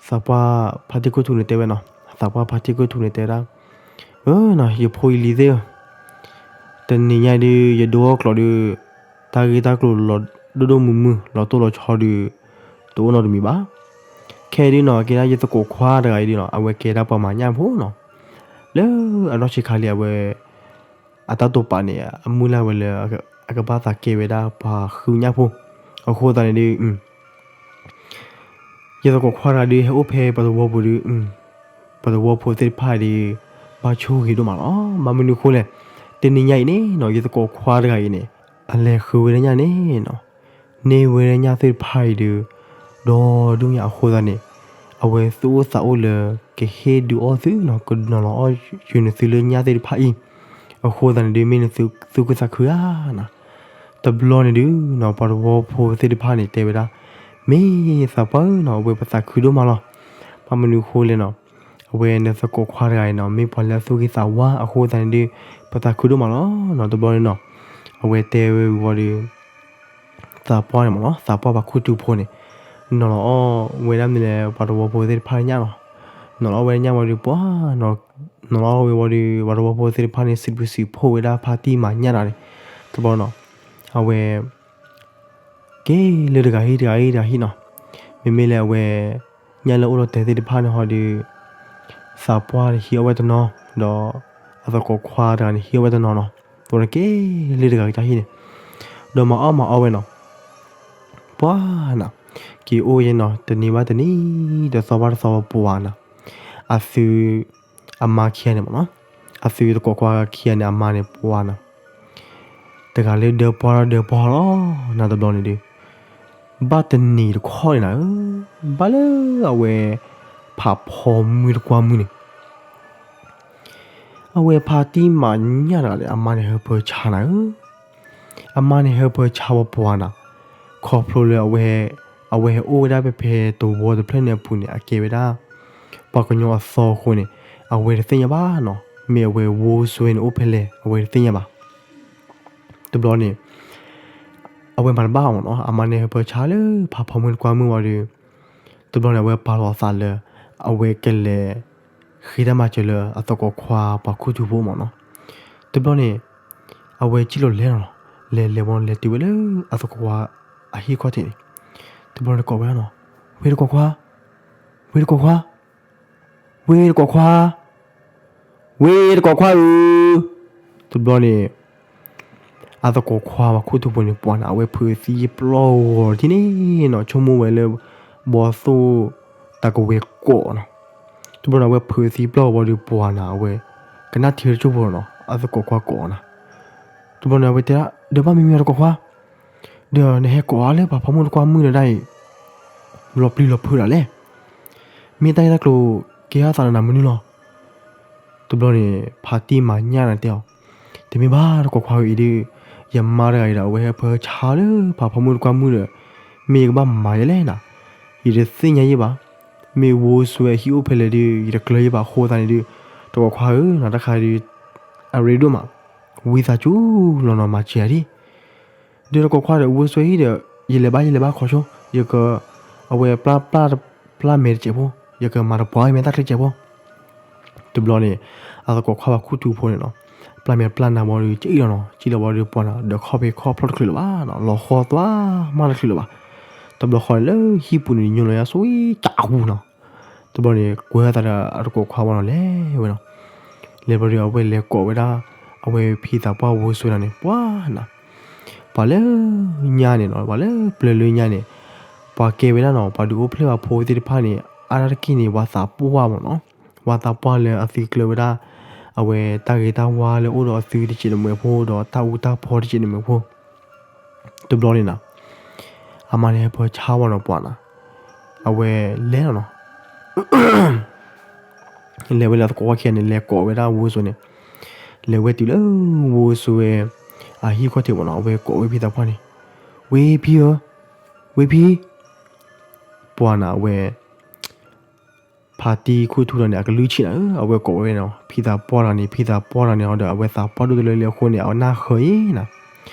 သးပှၢ်ဖါတံၢ်ခူၣ်ထူန့ၣ်တဲဝဲနီၤ, သးပှၢ်ဖါတံၢ်ခူၣ်ထူန့ၣ်တဲဝဲဒၣ်, အၢနီၤ ယဖိယလံၤသ့ၣ်ဧၢ, တနံၤညါဒုး ယဒိထီၣ်ကျိာ်ဒုး တၢ်ဂ့ၢ်တၢ်ကျိၤလီၤဒိၣ်ဒိၣ်မုၢ်မုၢ် လီၤတိၢ်လီၤဆီဒုး တအိၣ်နီတမံၤဘၣ်. ခဲအံၤဒုးနီၤ ကဲဒၣ်ယသကိးခွါတဂၤအံၤဒုးနီၤ အဝဲကဲဒၣ်ပှၤမၤညၣ်ဖိနီၤ. လၢအနီၢ်ဆံးခါလံ အဝဲ အတၢ်တိာ်ပာ်န့ၣ် အမုၢ်လၢ်ဝဲလၢ အကဘၣ်သးကဲဝဲဒၣ်ပှၤဃုညၣ်ဖိ, အဃိသတးန့ၣ်ဒုး ယသကိးခွါတဂၤဒုး ဟဲအိၣ်ဖဲပှၤသဝီပူၤဒုး ပှၤသဝီဖိသ့ၣ်တဖၣ်ဒုး ဘၣ်ဆိၣ်ဂ့ၤဒိၣ်မးလီၤ. ဘၣ်မနုၤအဃိလဲၣ်, တနံၤညါအံၤန့ၣ်နီၤ ယသကိးခွါတဂၤအံၤန့ၣ် အလဲၤဃုဝဲဒၣ်ညၣ်န့ၣ်နီၤ, န့ၢ်ဝဲဒၣ်ညၣ်သ့ၣ်တဖၣ်အံၤဒုး ဒီဒူၣ်ညါအဃိသတးန့ၣ် အဝဲသူၣ်အိၣ်သးအိၣ်လၢ ကဟ့ၣ်ဒုးအီၣ်သုနီၤ, ကနီၤလီၤအီၣ်ယုာ်နသုလၢညၣ်သ့ၣ်တဖၣ်အံၤ, အဃိသတးန့ၣ်ဒုး မ့ၢ်နသုသူၣ်ခုသးခုဧါနီၤ. တဘျီန့ၣ်ဒုးနီၤ ပှၤသဝီဖိသ့ၣ်တဖၣ်န့ၣ် တဲဝဲဒၣ်, မ့ၢ်သးပှၢ်ဧၢနီၤ အဝဲပသးခုဒိၣ်မးလီၤ. ဘၣ်မနုၤအဃိလဲၣ်နီၤ, အဝဲနသကိးခွါတဂၤအံၤနီၤ မ့ၢ်ပှၤလၢအသူၣ်ဂ့ၤသးဝါအဃိသတးန့ၣ်ဒုး ပသးခုဒိၣ်မးလီၤနီၤ. တဘျီန့ၣ်နီၤ အဝဲတဲဝဲဝံၤဝံၤဒီး သးပှၢ်န့ၣ်မ့ၢ်နီၤ သးပှၢ်ပှၤခူၣ်ထူဖိန့ၣ် နီၤလီၤအီၣ်ဝဲဒၣ်မနုၤလဲၣ် ပှၤသဝီဖိသ့ၣ်တဖၣ်ညၣ်လီၤ. နီၤလီၤအီၣ်ဝဲဒၣ်ညၣ်ဝံၤဒီးပှၤ နီၤလီၤအီၣ်ဝဲဝံၤဒီး ပှၤသဝီဖိသ့ၣ်တဖၣ်န့ၣ် စံးဘျုးစံးဖှိၣ်ဝဲဒၣ်ဖါတံၢ်မၤညၣ်တဂၤန့ၣ် တဘျီနီၤ အဝဲ က့ၤလၢတဂၤဟံၣ်တဂၤဟံၣ်တဂၤဟံၣ်နီၤ, မ့မ့ၢ်လၢအဝဲ ညၣ်လၢအိၣ်လီၤတဲာ်သ့ၣ်တဖၣ်န့ၣ်ဟီဒီး သးပှၢ်န့ၣ်ဟံးအီၣ်ဝဲတနီၤ, ဒီးအသကိးခွါတဂၤန့ၣ် ဟံးအီၣ်ဝဲတနီၤနီၤ, တဘျီန့ၣ်က့ၤလၢတဂၤကတၢၢ်ဟံၣ်န့ၣ်, ဒီးမၤအီၣ်မၤအီဝဲနီၤ, ပှၤနၤ, က့ၤအိၣ်ယဲနီၤ တနံၤဘၣ်တနံၤ တသီဘၣ်တသီပှၤနၤ, အသု အမါခံဂၤန့ၣ်မ့ၢ်နီၤ, အသုသကိးခွါခံဂၤန့ၣ် အမါန့ၣ်ပှၤနၤ တဂၤလၢဒၢပှၢ်ဒီးဒၢပှၢ်လီၤ, နၤတဘျီန့ၣ်ဒီး ဘၣ်တနံၤတခီန့ၣ်နၤဧၢ, ဘၣ်လၢအဝဲ ဖးဖီမုၢ်တကွၢ်မုၢ်န့ၣ်, အဝဲဖါတံၢ်မၤညၣ်တဂၤန့ၣ် အမါန့ၣ်ဟၢဖၢဆါနၤဧၢ, အမါန့ၣ်ဟၢဖၢဆါဝဲပှၤနၤ, ခီဖျိလၢအဝဲ အဝဲဟဲအိၣ်ဝဲဒၣ်ဖဲဖဲသဝီတဖျၢၣ်န့ၣ်အပူၤန့ၣ် အကဲဝဲဒၣ် ပှၤကညီအသီအဃိန့ၣ် အဝဲတသ့ၣ်ညါဘၣ်နီၤ, မ့ၢ်အဝဲဝိစွဲန့ၣ်အိၣ်ဖဲလဲၣ် အဝဲတသ့ၣ်ညါဘၣ်. တဘျီန့ၣ် အဝဲမၤတဘၣ်မ့ၢ်နီၤ, အမါန့ၣ်ဟၢဖၢဆါလၢဖးဖီမုၢ်တကွၢ်မုၢ်ဝံၤဒီး တဘျီန့ၣ် အဝဲပာ်လီၤအသးလၢ အဝဲကလဲၤ ဃ့တၢ်မၤစၢၤလၢအသကိးခွါပှၤခူၣ်ထူဖိမ့ၢ်နီၤ. တဘျီန့ၣ် အဝဲစံၣ်လီၤလဲၤနီၤ, လဲၤလဲၤဝံၤလဲၤတုၤဝဲလၢအသကိးခွါအဟံၣ်ခီၣ်ထံးန့ၣ်, တဘျီန့ၣ်ကိးဝဲဒၣ်နီၤ, ဝ့ၢ်တကိးခွါ, ဝ့ၢ်တကိးခွါ, ဝ့ၢ်တကိးခွါ, ဝ့ၢ်တကိးခွါဧၢ, တဘျီန့ၣ် အသကိးခွါပှၤခူၣ်ထူဖိန့ၣ် ပှၤနၤ အဝဲဖုးသံပျီၢ်ဂီၤထံၣ်န့ၣ်နီၤ, ဆိကမိၣ်ဝဲလၢ ဘီသိၣ်တၢ်ကဝဲၤကိးနီၤ. တဘျီန့ၣ် အဝဲဖုးသံပျီၢ်ဂီၤဒီးပှၤနၤ အဝဲ ကနၣ်ထံတစိၢ်ဖိနီၤ, အသကိးခွါကိးနၤ. တဘျီန့ၣ် အဝဲတဲဒၣ် ဒီးဘၣ်မနုၤမ့ၢ်အသကိးခွါ, ဒီးနဟဲကိးအါလၢပှၤဖီမုၢ်တကွၢ်မုၢ်လၢဒၣ်အံၤ လီၤပျံၤလီၤဖုးဒၣ်လဲၣ်. မ့ၢ်တၢ်ဂ့ၢ်တၢ်ကျိၤကဲထီၣ်သးဒီးနၤမနုၤလီၤ. တဘျီန့ၣ် ဖါတံၢ်မၤညၣ်နၤတဲအီၤ, တမ့ၢ်ဘၣ်သကိးခွါဧၢ, အံၤဒုး ယမါတဂၤအံၤဒီး အဝဲဟၢဖၢဆါလၢပှၤဖီမုၢ်တကွၢ်မုၢ်ဒီး မ့ၢ်ယကဘၣ်မၤယဲလဲၣ်နၤ, ယတသ့ၣ်ညါယဲဘၣ်. မ့ၢ်ဝိစွဲအဟံၣ်အိၣ်ဖဲလဲၣ်ဒုး ယတကျၢၤယဲဘၣ်အဃိသတးန့ၣ်ဒုး သကိးခွါဧၢ, နတၢ်ခါဒုး အရ့ဒိၣ်မး, ဝံသးစူၤလီၤနီၤ မၤစၢၤယၤဒံး ဒီးသကိးခွါဒီး ဝိစွဲဟံၣ်ဒီး ယလဲၤဘၣ် ယလဲၤဘၣ်ခီဆိ, ယက အဝဲပျၢ် ပျၢ်မဲာ်တစဲးဖိ, ယကမၤတပှၢ်မဲာ်တၢ်ချ့စဲးဖိ. တဘျီန့ၣ် အသကိးခွါပှၤခူၣ်ထူဖိန့ၣ်နီၤ, ပျၢ်မဲာ်ပျၢ်နါဘီဒီး ကံၣ်လီၤနီၤ, ကံၣ်လီၤဘီဒီးပှၤနၤ ဒီးခီၣ်ဖံးခီၣ်ဖျီၣ်တချုးလၢၤဘၣ်နီၤ, လီၤဃီသွါမးတချုးလၢၤဘၣ်. တဘျီဃီန့ၣ်လၢဟံၣ်ပူၤန့ၣ် ညိလီၤယါ စူၤကၠးဝူၤနီၤ. တဘျီန့ၣ် ကွဲထီၣ်သးဒီးအသကိးခွါဝဲနီၤ လဲၤဝဲနီၤ. လဲၤဘျီဒီး အဝဲလဲၤကိးဝဲဒၣ် အဝဲဖံသးပှၢ်ဝိစွဲနၤန့ၣ် ပှၤနၤ ပှၤလၢညါန့ၣ်နီၤ, ပှၤလၢပျၢၤလၢညါန့ၣ် ပှၤကဲဝဲဒၣ်နီၤ, ပှၤဒုးအိၣ်ဖျဲၣ်ပှၤဖိသ့ၣ်တဖၣ်န့ၣ် အါတက့ၢ်န့ၣ် ပှၤသးပှၢ်မ့ၢ်နီၤ, ပှၤသးပှၢ်လၢအသုကျၢၤဝဲဒၣ် အဝဲတၢ်ဂ့ၤတၢ်ဝါလၢအိၣ်ဒီးအသုတစဲးတမှဲးဖိ ဒီးတၢ်အူတၢ်ဖီတစဲးတမှဲးဖိ တဘျီန့ၣ်နီၤ, အမါန့ၣ်ဟဲပၢဆါဝဲနီၤ ပှၤနီၤ, အဝဲလဲၤလီၤနီၤ, လဲၤဝဲလၢသကိးဝါခံဂၤန့ၣ် လဲၤကိးဝဲဒၣ်ဝိစိန့ၣ်, လဲၤဝဲတုၤလၢဝိစိဝဲ အဟံၣ်ခီၣ်ထံးမ့ၢ်နီၤ, အဝဲကိးဝဲဖံသးပှၢ်န့ၣ်, ဝ့ဖံဧၢ, ဝ့ဖံ, ပှၤနီၤ အဝဲ ဖါတံၢ်ခူၣ်ထူလီၤန့ၣ် အကလုၢ်ဆံးနၤဧၢ, အဝဲကိးဝဲနီၤ ဖံသးပှၢ်တဂၤန့ၣ်, ဖံသးပှၢ်တဂၤန့ၣ်ဒီး အဝဲသးပှၢ်ဒိၣ်တလၢလံအဃိန့ၣ် အနၢ်ဃၢၤအံၤနီၤ,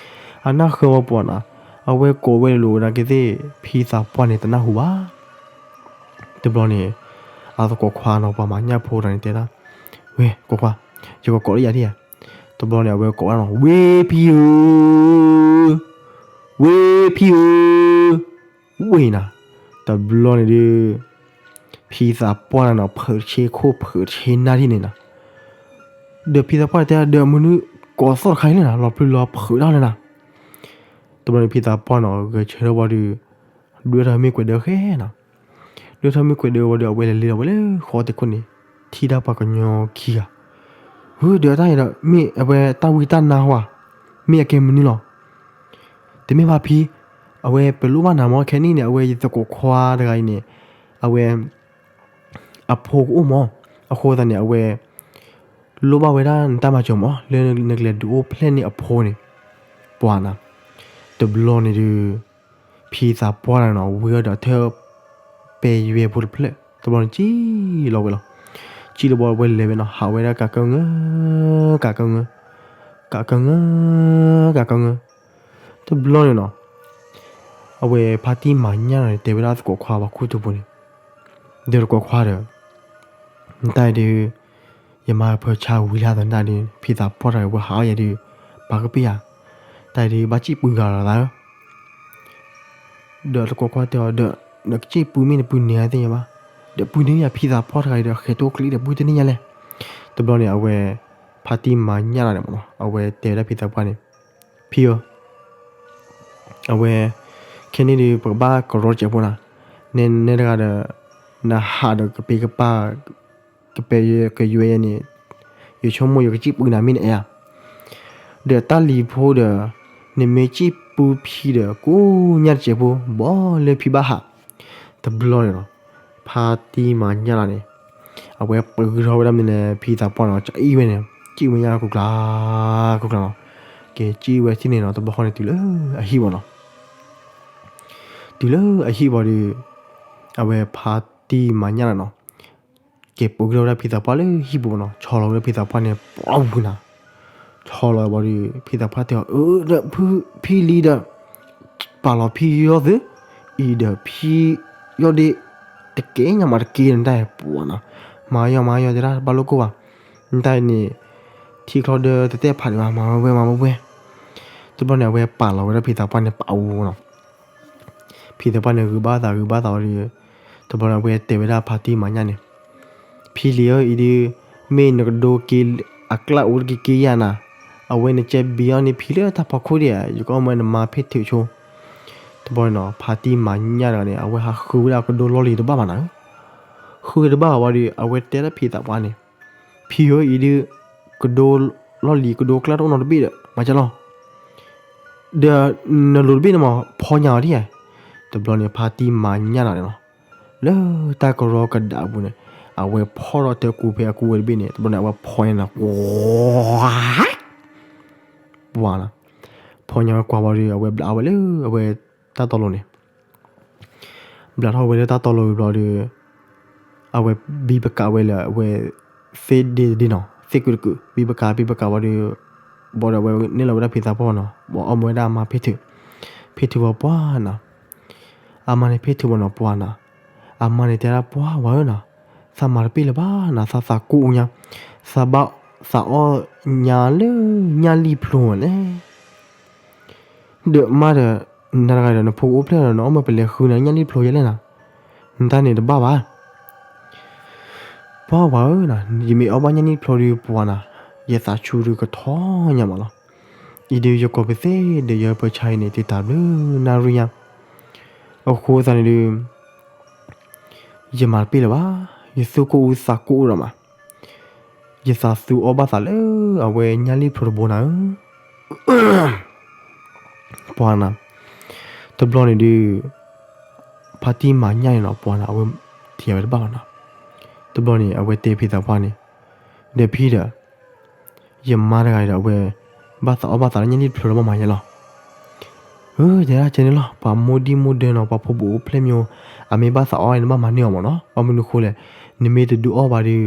အနၢ်ဃၢၤဝဲပှၤနီၤ, အဝဲကိးဝဲလိာ်ဝဲဒၣ်ကသ့ၣ် ဖံသးပှၢ်န့ၣ်တနၢ်ဟူဘၣ်. တဘျီန့ၣ် အသကိးခွါနီၤ ပှၤမၤညၣ်ဖိတဂၤန့ၣ် တဲဒၣ်, ဝ့ သကိးခွါ, ယကကိးလၢယၤဒ်ယၤ, တဘျီန့ၣ် အဝဲကိးဝဲဒၣ်နီၤ ဝ့ဖံဧၢ, ဝ့ဖံဧၢ, ဝ့နၤ, တဘျီန့ၣ်ဒုး ဖံသးပှၢ်နီၤ ဖုးတဆ့ခိၣ်ဖုးတဆ့နၢ်ဒ်န့ၣ်နီၤ, ဒီးဖံသးပှၢ်တဲ ဒီးမနုၤကိးသီၣ်တခါအံၤလဲၣ်နီၤ, လီၤပျုၢ်လီၤဖုးဒၣ်လဲၣ်နီၤ, တဘျီန့ၣ် ဖံသးပှၢ်နီၤ ဂဲၤဆၢထၢၣ်ဝံၤဒီး ဒွဲၣ်ထီၣ်မ့ၢ်ကွဲးဒၢဃဲနီၤ, ဒွဲၣ်ထီၣ်မ့ၢ်ကွဲးဒၢဝံၤဒီး အဝဲလဲၤလဲၤလီၤဝဲလၢဃီသ့ၣ်ခိၣ်န့ၣ် ထံၣ်ဒၣ်ပှၤကညီခံဂၤ, ဟု ဒီးတၢ်အံၤဒီး မ့ၢ်အဝဲတၢ်ဝံတၢ်နါဟါ, မ့ၢ်အကဲမနုၤလီၤ, တမ့ၢ်ဘၣ်ဖံ, အဝဲပလိၣ်ဘၣ်နၤမ့ၢ်ခဲနံၣ်န့ၣ် အဝဲယသကိးခွါတဂၤအံၤန့ၣ်, အဝဲ အဖိကအိၣ်မး, အဃိသတးန့ၣ် အဝဲ လိၣ်ဘၣ်ဝဲဒၣ်နတၢ်မၤစၢၤမး လၢနကလဲၤဒုးအိၣ်ဖျဲၣ်န့ၢ်အဖိန့ၣ်, ပှၤနီၤ, တဘျီန့ၣ်ဒုး ဖံသးပှၢ်တဂၤနီၤ ဝံၤအီၤဒီးထၢၣ်ပဲယွဲဖိတဖျၢၣ် တဘျီန့ၣ် စံၣ်လီၤဝဲလီၤ, စံၣ်လီၤဘၣ်ဝဲလဲၤဝဲနီၤ ဟးဝဲဒၣ်ကးကၢၢ်ငၢၢ်, ကးကၢၢ်ငၢၢ်, ကးကၢၢ်ငၢၢ်, ကးကၢၢ်ငၢၢ်, တဘျီန့ၣ်နီၤ အဝဲဖါတံၢ်မၤညၣ်န့ၣ် တဲဝဲဒၣ်သကိးခွါပှၤခူၣ်ထူဖိန့ၣ်, ဒီးသကိးခွါဒီး နတၢ်အံၤဒုး ယမါပၢဆါဝံၤလၢသနၢ်ဒုး ဖံသးပှၢ်တဂၤဝဲဟးအီၣ်ယၤဒုး ပာ်ကပ့ၢ်ဧါ, တၢ်အံၤဒုး ဘၣ်စံၣ်ပှံဂၤလီၤသးဧၢ, ဒီးသကိးခွါတဲအီၤဒီး နကစံၣ်ပှံမ့ၢ်နပှံန့ၢ်သ့ၣ်ညါဘၣ်, ဒီးပှံန့ၢ်ယၤဖံသးပှၢ်တဂၤအံၤဒီး ဃဲၤတိၢ်ကျံဒီးပှံတန့ၢ်ညါလဲၣ်, တဘျီန့ၣ် အဝဲ ဖါတံၢ်မၤညၣ်တဂၤန့ၣ်မ့ၢ်နီၤ အဝဲတဲဝဲဒၣ်ဖံသးပှၢ်န့ၣ်, ဖံဧၢ အဝဲ ခဲန့ၣ်ဒုး ပကဘၣ်ကရီစဲးဖိနၤ, နဲနဲတဂၤဒီး နဟးဒီးကပ့ၤကပာ် ကပဲာ်ကယွဲန့ၣ် ယဆိကမိၣ်ယကစံၣ်ပှံနၤမ့ၢ်နအဲၣ်ဧါ, ဒီးတၢ်လံၤဖိဒီး နမ့ၢ်စံၣ်ပှံဖံဒီး ကိးညါတစဲးဖိ ဘီလၢဖံဘၣ်ဟး, တဘျီန့ၣ်လီၤ, ဖါတံၢ်မၤညၣ်လီၤန့ၣ် အဝဲပှ့ၤထီၣ်ဝဲဒၣ်မနုၤလဲၣ် ဖံသးပှၢ်နီၤ ကအံၣ်ဝဲန့ၣ် စံၣ်ဝဲညါ ကိကျါကိကျါနီၤ, ကဲစံၣ်ဝဲထံၣ်န့ၣ်နီၤ တဘျီဃီန့ၣ်တုၤလၢအဟံၣ်ဘၣ်နီၤ, တုၤလၢအဟံၣ်ဘၣ်ဒီး အဝဲဖါတံၢ်မၤညၣ်လီၤနီၤ, ကဲပှ့ၤထီၣ်ဝဲဒၣ်ဖံသးပှၢ်လၢဟံၣ်ပူၤနီၤ ဆီလီၤဝဲဒၣ်ဖံသးပှၢ်န့ၣ် ပှၤဝုၤနၤ, ဆီလီၤဘၣ်ဒီး ဖံသးပှၢ်တဲအီၤ အၢ ဒီးဖံလံၤဒီး ပာ်လီၤဖံယီၢ်သု, အံၤဒီးဖံယီၢ်ဒ့ တကဲညါမးတက့ၢ် နတၢ်အံၤပှၤနီၤ, မၤယီၢ်မၤယီၢ်တဲဒၣ် တဘၣ်လိၣ်ကိၢ်ဘၣ်, နတၢ်အံၤန့ၣ် ထံချီဒၢတတဲဖးဒံးဘၣ် မၤဝဲဝဲမၤဝဲဝဲ, တဘျီန့ၣ် အဝဲပာ်လီၤဝဲဒၣ်ဖံသးပှၢ်န့ၣ် ပာ်အူနီၤ ဖံသးပှၢ်န့ၣ် ဂုာ်ဘၣ်သးဂုာ်ဘၣ်သးဝံၤဒီး တဘျီန့ၣ် အဝဲတဲဝဲဒၣ်ဖါတံၢ်မၤညၣ်န့ၣ်, ဖံလံၤဧၢ အံၤဒုး မ့ၢ်နကဒိက့ၤအကျၢ်အိၣ်တက့ၤက့ၤယၤနၤ, အဝဲနကဲဘံအီၣ်န့ၢ်ဖံလၢတၢ်ဖီခိၣ်ဒံးဧါ, ယကအီၣ်မၢနမါဖ့ထုးဆိ, တဘျီန့ၣ်နီၤ ဖါတံၢ်မၤညၣ်တဂၤန့ၣ် အဝဲဟးဃုဝဲဒၣ်ကဒိလီၢ်လံၤတဘၣ်ဘၣ်နၤဧၢ, ဃုတဘၣ်ဘၣ်ဝံၤဒီး အဝဲတဲဒၣ်ဖံသးပှၢ်န့ၣ်, ဖံဧၢ အံၤဒုး ကဒိလီၢ်လံၤကဒိကျၢ်တအိၣ်နီတဘ့ၣ်ဒီး မၤကလီၤ ဒီးနလိၤတဘ့ၣ်န့ၣ်မး ဖီညါအီၤဒ်ဧါ, တဘျီန့ၣ် ဖါတံၢ်မၤညၣ်လီၤန့ၣ်လီၤ, လၢတၢ်ကရီကဒးအပူၤန့ၣ် အဝဲဖီၣ်ထီၣ်တၢ်ကူဖဲအကူဝဲတဘ့ၣ်န့ၣ် တဘျီန့ၣ် အဝဲဖီညါန့ၣ်လီၤ, ပှၤနီၤ, ဖီညါဝဲကွၢ်ဝံၤဒီး အဝဲဘျးအီၣ်ဝဲလၢ အဝဲတၢ်တီလိၤန့ၣ် ဘျးထီၣ်ဝဲလၢတၢ်တီလိၤဝံၤဘျီဒီး အဝဲဘံပကးဝဲလၢအဝဲ သ့ၣ်ဒ့တဒ့နီၤ သ့ၣ်ကုာ်တကုာ် ဘံပကး ဘံပကးဝံၤဒီး ဘၣ်ဒီးအဝဲန့ၢ်လီၤဝဲဒၣ်ဖံသးပှၢ်နီၤ ဘၣ်အီၣ်မူဝဲဒၣ်အမါဖ့ထုး, ဖ့ထုးဝံၤပှၤနီၤ, အမါန့ၣ်ဖ့ထုးဝံၤနီၤပှၤနီၤ, အမါန့ၣ်တဲဒၣ်ပှၤဝၤဧၢနီၤ, သးမၤတပ့ၢ်လၢၤဘၣ်နီၤ သးသးကိၣ်ညါ, သးဘၣ်သးအီၣ်ညါလၢညၣ်လံၣ်ဖျိဝဲလဲၣ် ဒီးမါဒီး နၤတဂၤဒီးနဖိကအိၣ်ဖျဲၣ်ဒီး နအီၣ်မၢပလဲၤဃုနၤညၣ်လံၣ်ဖျိယဲလဲၣ်နီၤ, နတၢ်န့ၣ်တဘၣ်ဘၣ်, ပှၤဝၤဧၢနီၤ ယမ့ၢ်အီၣ်ဘၣ်ညၣ်လံၣ်ဖျိဒီးပှၤနီၤ, ယသးဆူၣ်ဒုးကထီညါမးလီၤ, အံၤဒုးယကိးပသ့ဒီးယပၢဆါအံၤန့ၣ် တုၤတၢ်ဘျုးနၣ်ရံၣ်ညါ, အဃိသတးန့ၣ်ဒုး ယမၤတပ့ၢ်လၢၤဘၣ်, ယသူၣ်ကိၢ်အူသးကိၢ်အူဒီးမး, ယသးသူအီၣ်ဘၣ်သးလၢအဝဲညၣ်လံၣ်ဖျိတဘိနၤဧၢ, ပှၤနီၤ, တ တဘျီန့ၣ်ဒုး ဖါတံၢ်မၤညၣ်န့ၣ်နီၤ ပှၤနီၤ အဝဲထံၣ်ဝဲတဘၣ်ဘၣ်နီၤ. တဘျီန့ၣ် အဝဲတဲဖံသးပှၢ်န့ၣ်, ဒီးဖံဒီး ယမါတဂၤဒီး အဝဲ ဘၣ်သးအီၣ်ဘၣ်သးလၢညၣ်လံၣ်တဖျၢၣ်ဒီးဘၣ်မၤယဲလီၤ. ဧၢ တဲဒၣ်ကဲန့ၣ်လီၤ, ပှၤမိၢ်ဒံၣ်မိၢ်ဒၢနီၤ ပှၤဖိဘူးအိၣ်ဖျဲၣ်မ့ၢ်အိၣ် အမ့ၢ်ဘၣ်သးအီၣ်အံၤ နဘၣ်မၤန့ၢ်အီၤမ့ၢ်နီၤ. ဘၣ်မနုၤဃိလဲၣ်, နမ့ၢ်တဒုးအီၣ်ဘၣ်ဒီး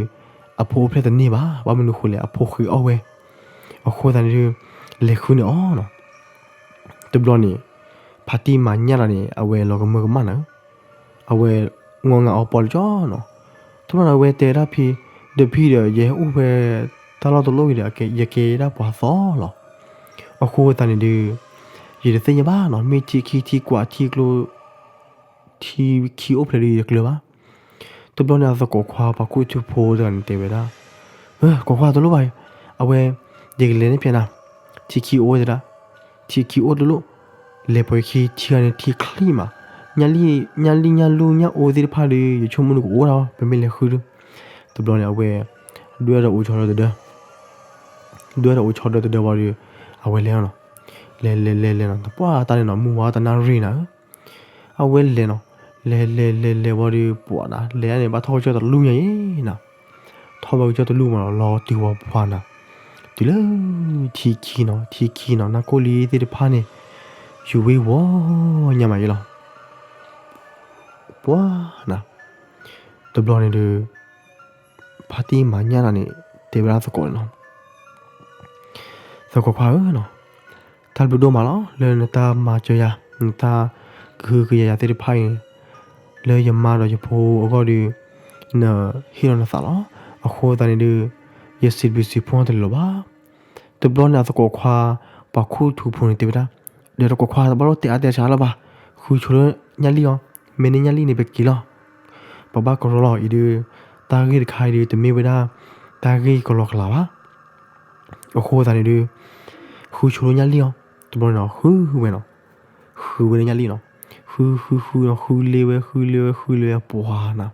အဖိအိၣ်ဖျဲၣ်တန့ၢ်ဘၣ်. ဘၣ်မနုၤဃိလဲၣ်, အဖိဃ့အီၣ်ဝဲ. အဃိသတးန့ၣ်ဒုး လဲၤဃုန့ၢ်အီၤနီၤ. တဘျီန့ၣ် ဖါတံၢ်မၤညၣ်တၢ်န့ၣ် အဝဲလီၤကမၢကမၣ်နၤဧၢ, အဝဲ ငီၢ်ငါအီပီလၢကၠီနီၤ. တဘျီန့ၣ် အဝဲတဲဒၣ်ဖံ, ဒီးဖံဒီး ယဟဲအိၣ်ဖဲတၢ်လီၢ်တလီၢ်အံၤဒီး ယကဲဒၣ်ပှၤသီလီၤ. အဃိသတးန့ၣ်ဒုး ယတသ့ၣ်ညါဘၣ်နီၤ, မ့ၢ်ထံခံထံကွၢ်ထံကျိ ထံခံအိၣ်ဖျဲၣ်ဒုးယတကျၢၤဘၣ်. တဘျီန့ၣ် အသကိးခွါပှၤခိၣ်ထူဖိတဂၤန့ၣ်တဲဝဲဒၣ်, သကိးခွါတလိၣ်ဘၣ်, အဝဲ ယကလဲၤန့ၢ်ဖဲနၤ, ထံခံအိၣ်ဝဲတဲဒၣ်, ထံခံအိၣ်တလိၣ်, လဲၤပှဲၤခံ ထံဂၤန့ၣ်ထံချံမး, ညၣ်လံၣ်ညၣ်လူၢ်ညၣ်အိၣ်သ့ၣ်တဖၣ်ဒီး ယဆိကမိၣ်ဒုးကအိၣ်ဒၣ်, ပမ့ၢ်လဲၤဃုဒုး. တဘျီန့ၣ် အဝဲ ဒွဲၣ်ဒီးအိၣ်ဆီဒီးတဒၢ ဒွဲၣ်ဒီးအိၣ်ဆီဒီးတဒၢဝံၤဒီး အဝဲလဲၤလီၤနီၤ. လဲၤလဲၤလဲၤလဲၤနီၤ တပှၢ်တၢ်န့ၣ်နီၤ မုၢ်ဝါတနၣ်ရံၣ်နၤဧၢ. အဝဲလဲၤနီၤ, လဲၤလဲၤလဲၤလဲၤဝံၤဒီး ပှၤနၤ လဲၤန့ၣ် ဘၣ်ထီၣ်ကစၢၢ်တလူၢ်ညါအံၤနၤ, ထီၣ်ဘၣ်ကစၢၢ်တလူၢ်မးနီၤ လီၤတုၤဝဲပှၤနၤ, တုၤလၢ ထံခံနီၤ ထံခံနီၤ နၢ်ကိၣ်လံသ့ၣ်တဖၣ်န့ၣ် ယူၤဝ့ၤဝီၤညါမးယဲလီၤ. ပှၤနၤ, တဘျီန့ၣ်ဒီး ဖါတံၢ်မၤညၣ်တၢ်န့ၣ် တဲဝဲဒၣ်သကိးန့ၣ်နီၤ, သကိးခွါဧၢနီၤ, တၢ်ဘျုးဒိၣ်မးလီၤ လၢနတၢ်မၤစၢၤယၤ နတၢ်ကဟုကယာ်ယၤသ့ၣ်တဖၣ်အံၤ, လၢယမါဒီးယဖိအဂီၢ်ဒီး နဟ့ၣ်လီၤနသးလီၤ. အဃိသတးန့ၣ်ဒီး ယစံးဘျုးစံးဖှိၣ်တလၢာ်လၢၤဘၣ်. တဘျီန့ၣ်အသကိးခွါ ပှၤခိၣ်ထူဖိန့ၣ်တဲဝဲဒၣ်, ဒီးသကိးခွါ တဘၣ်လိၣ်တဲအါတဲဆါလၢၤဘၣ်, ဃုဆိလၢညၣ်လံၣ်အီၤ, မ့ၢ်န့ၢ်ညၣ်လံၣ်န့ၣ် ပက့ၤလီၤ. ပဘၣ်ကရီလီၤအံၤဒီး တၢ်ဂ့ၢ်တခါအံၤဒီး တမ့ၢ်ဝဲဒၣ် တၢ်ဂ့ၢ်ကလီကလးဘၣ်. အဃိသတးန့ၣ်ဒီး ဃုဆိလၢညၣ်လံၣ်အီၤ, တဘျီန့ၣ် ဃုဝဲနီၤ, ဃုဝဲလၢညၣ်လံၣ်နီၤ, ဃုဃုဃုနီၤ ဃုလ့ဝဲ ဃုလ့ဝဲ ဃုလ့ဝဲ ပှၤနၤ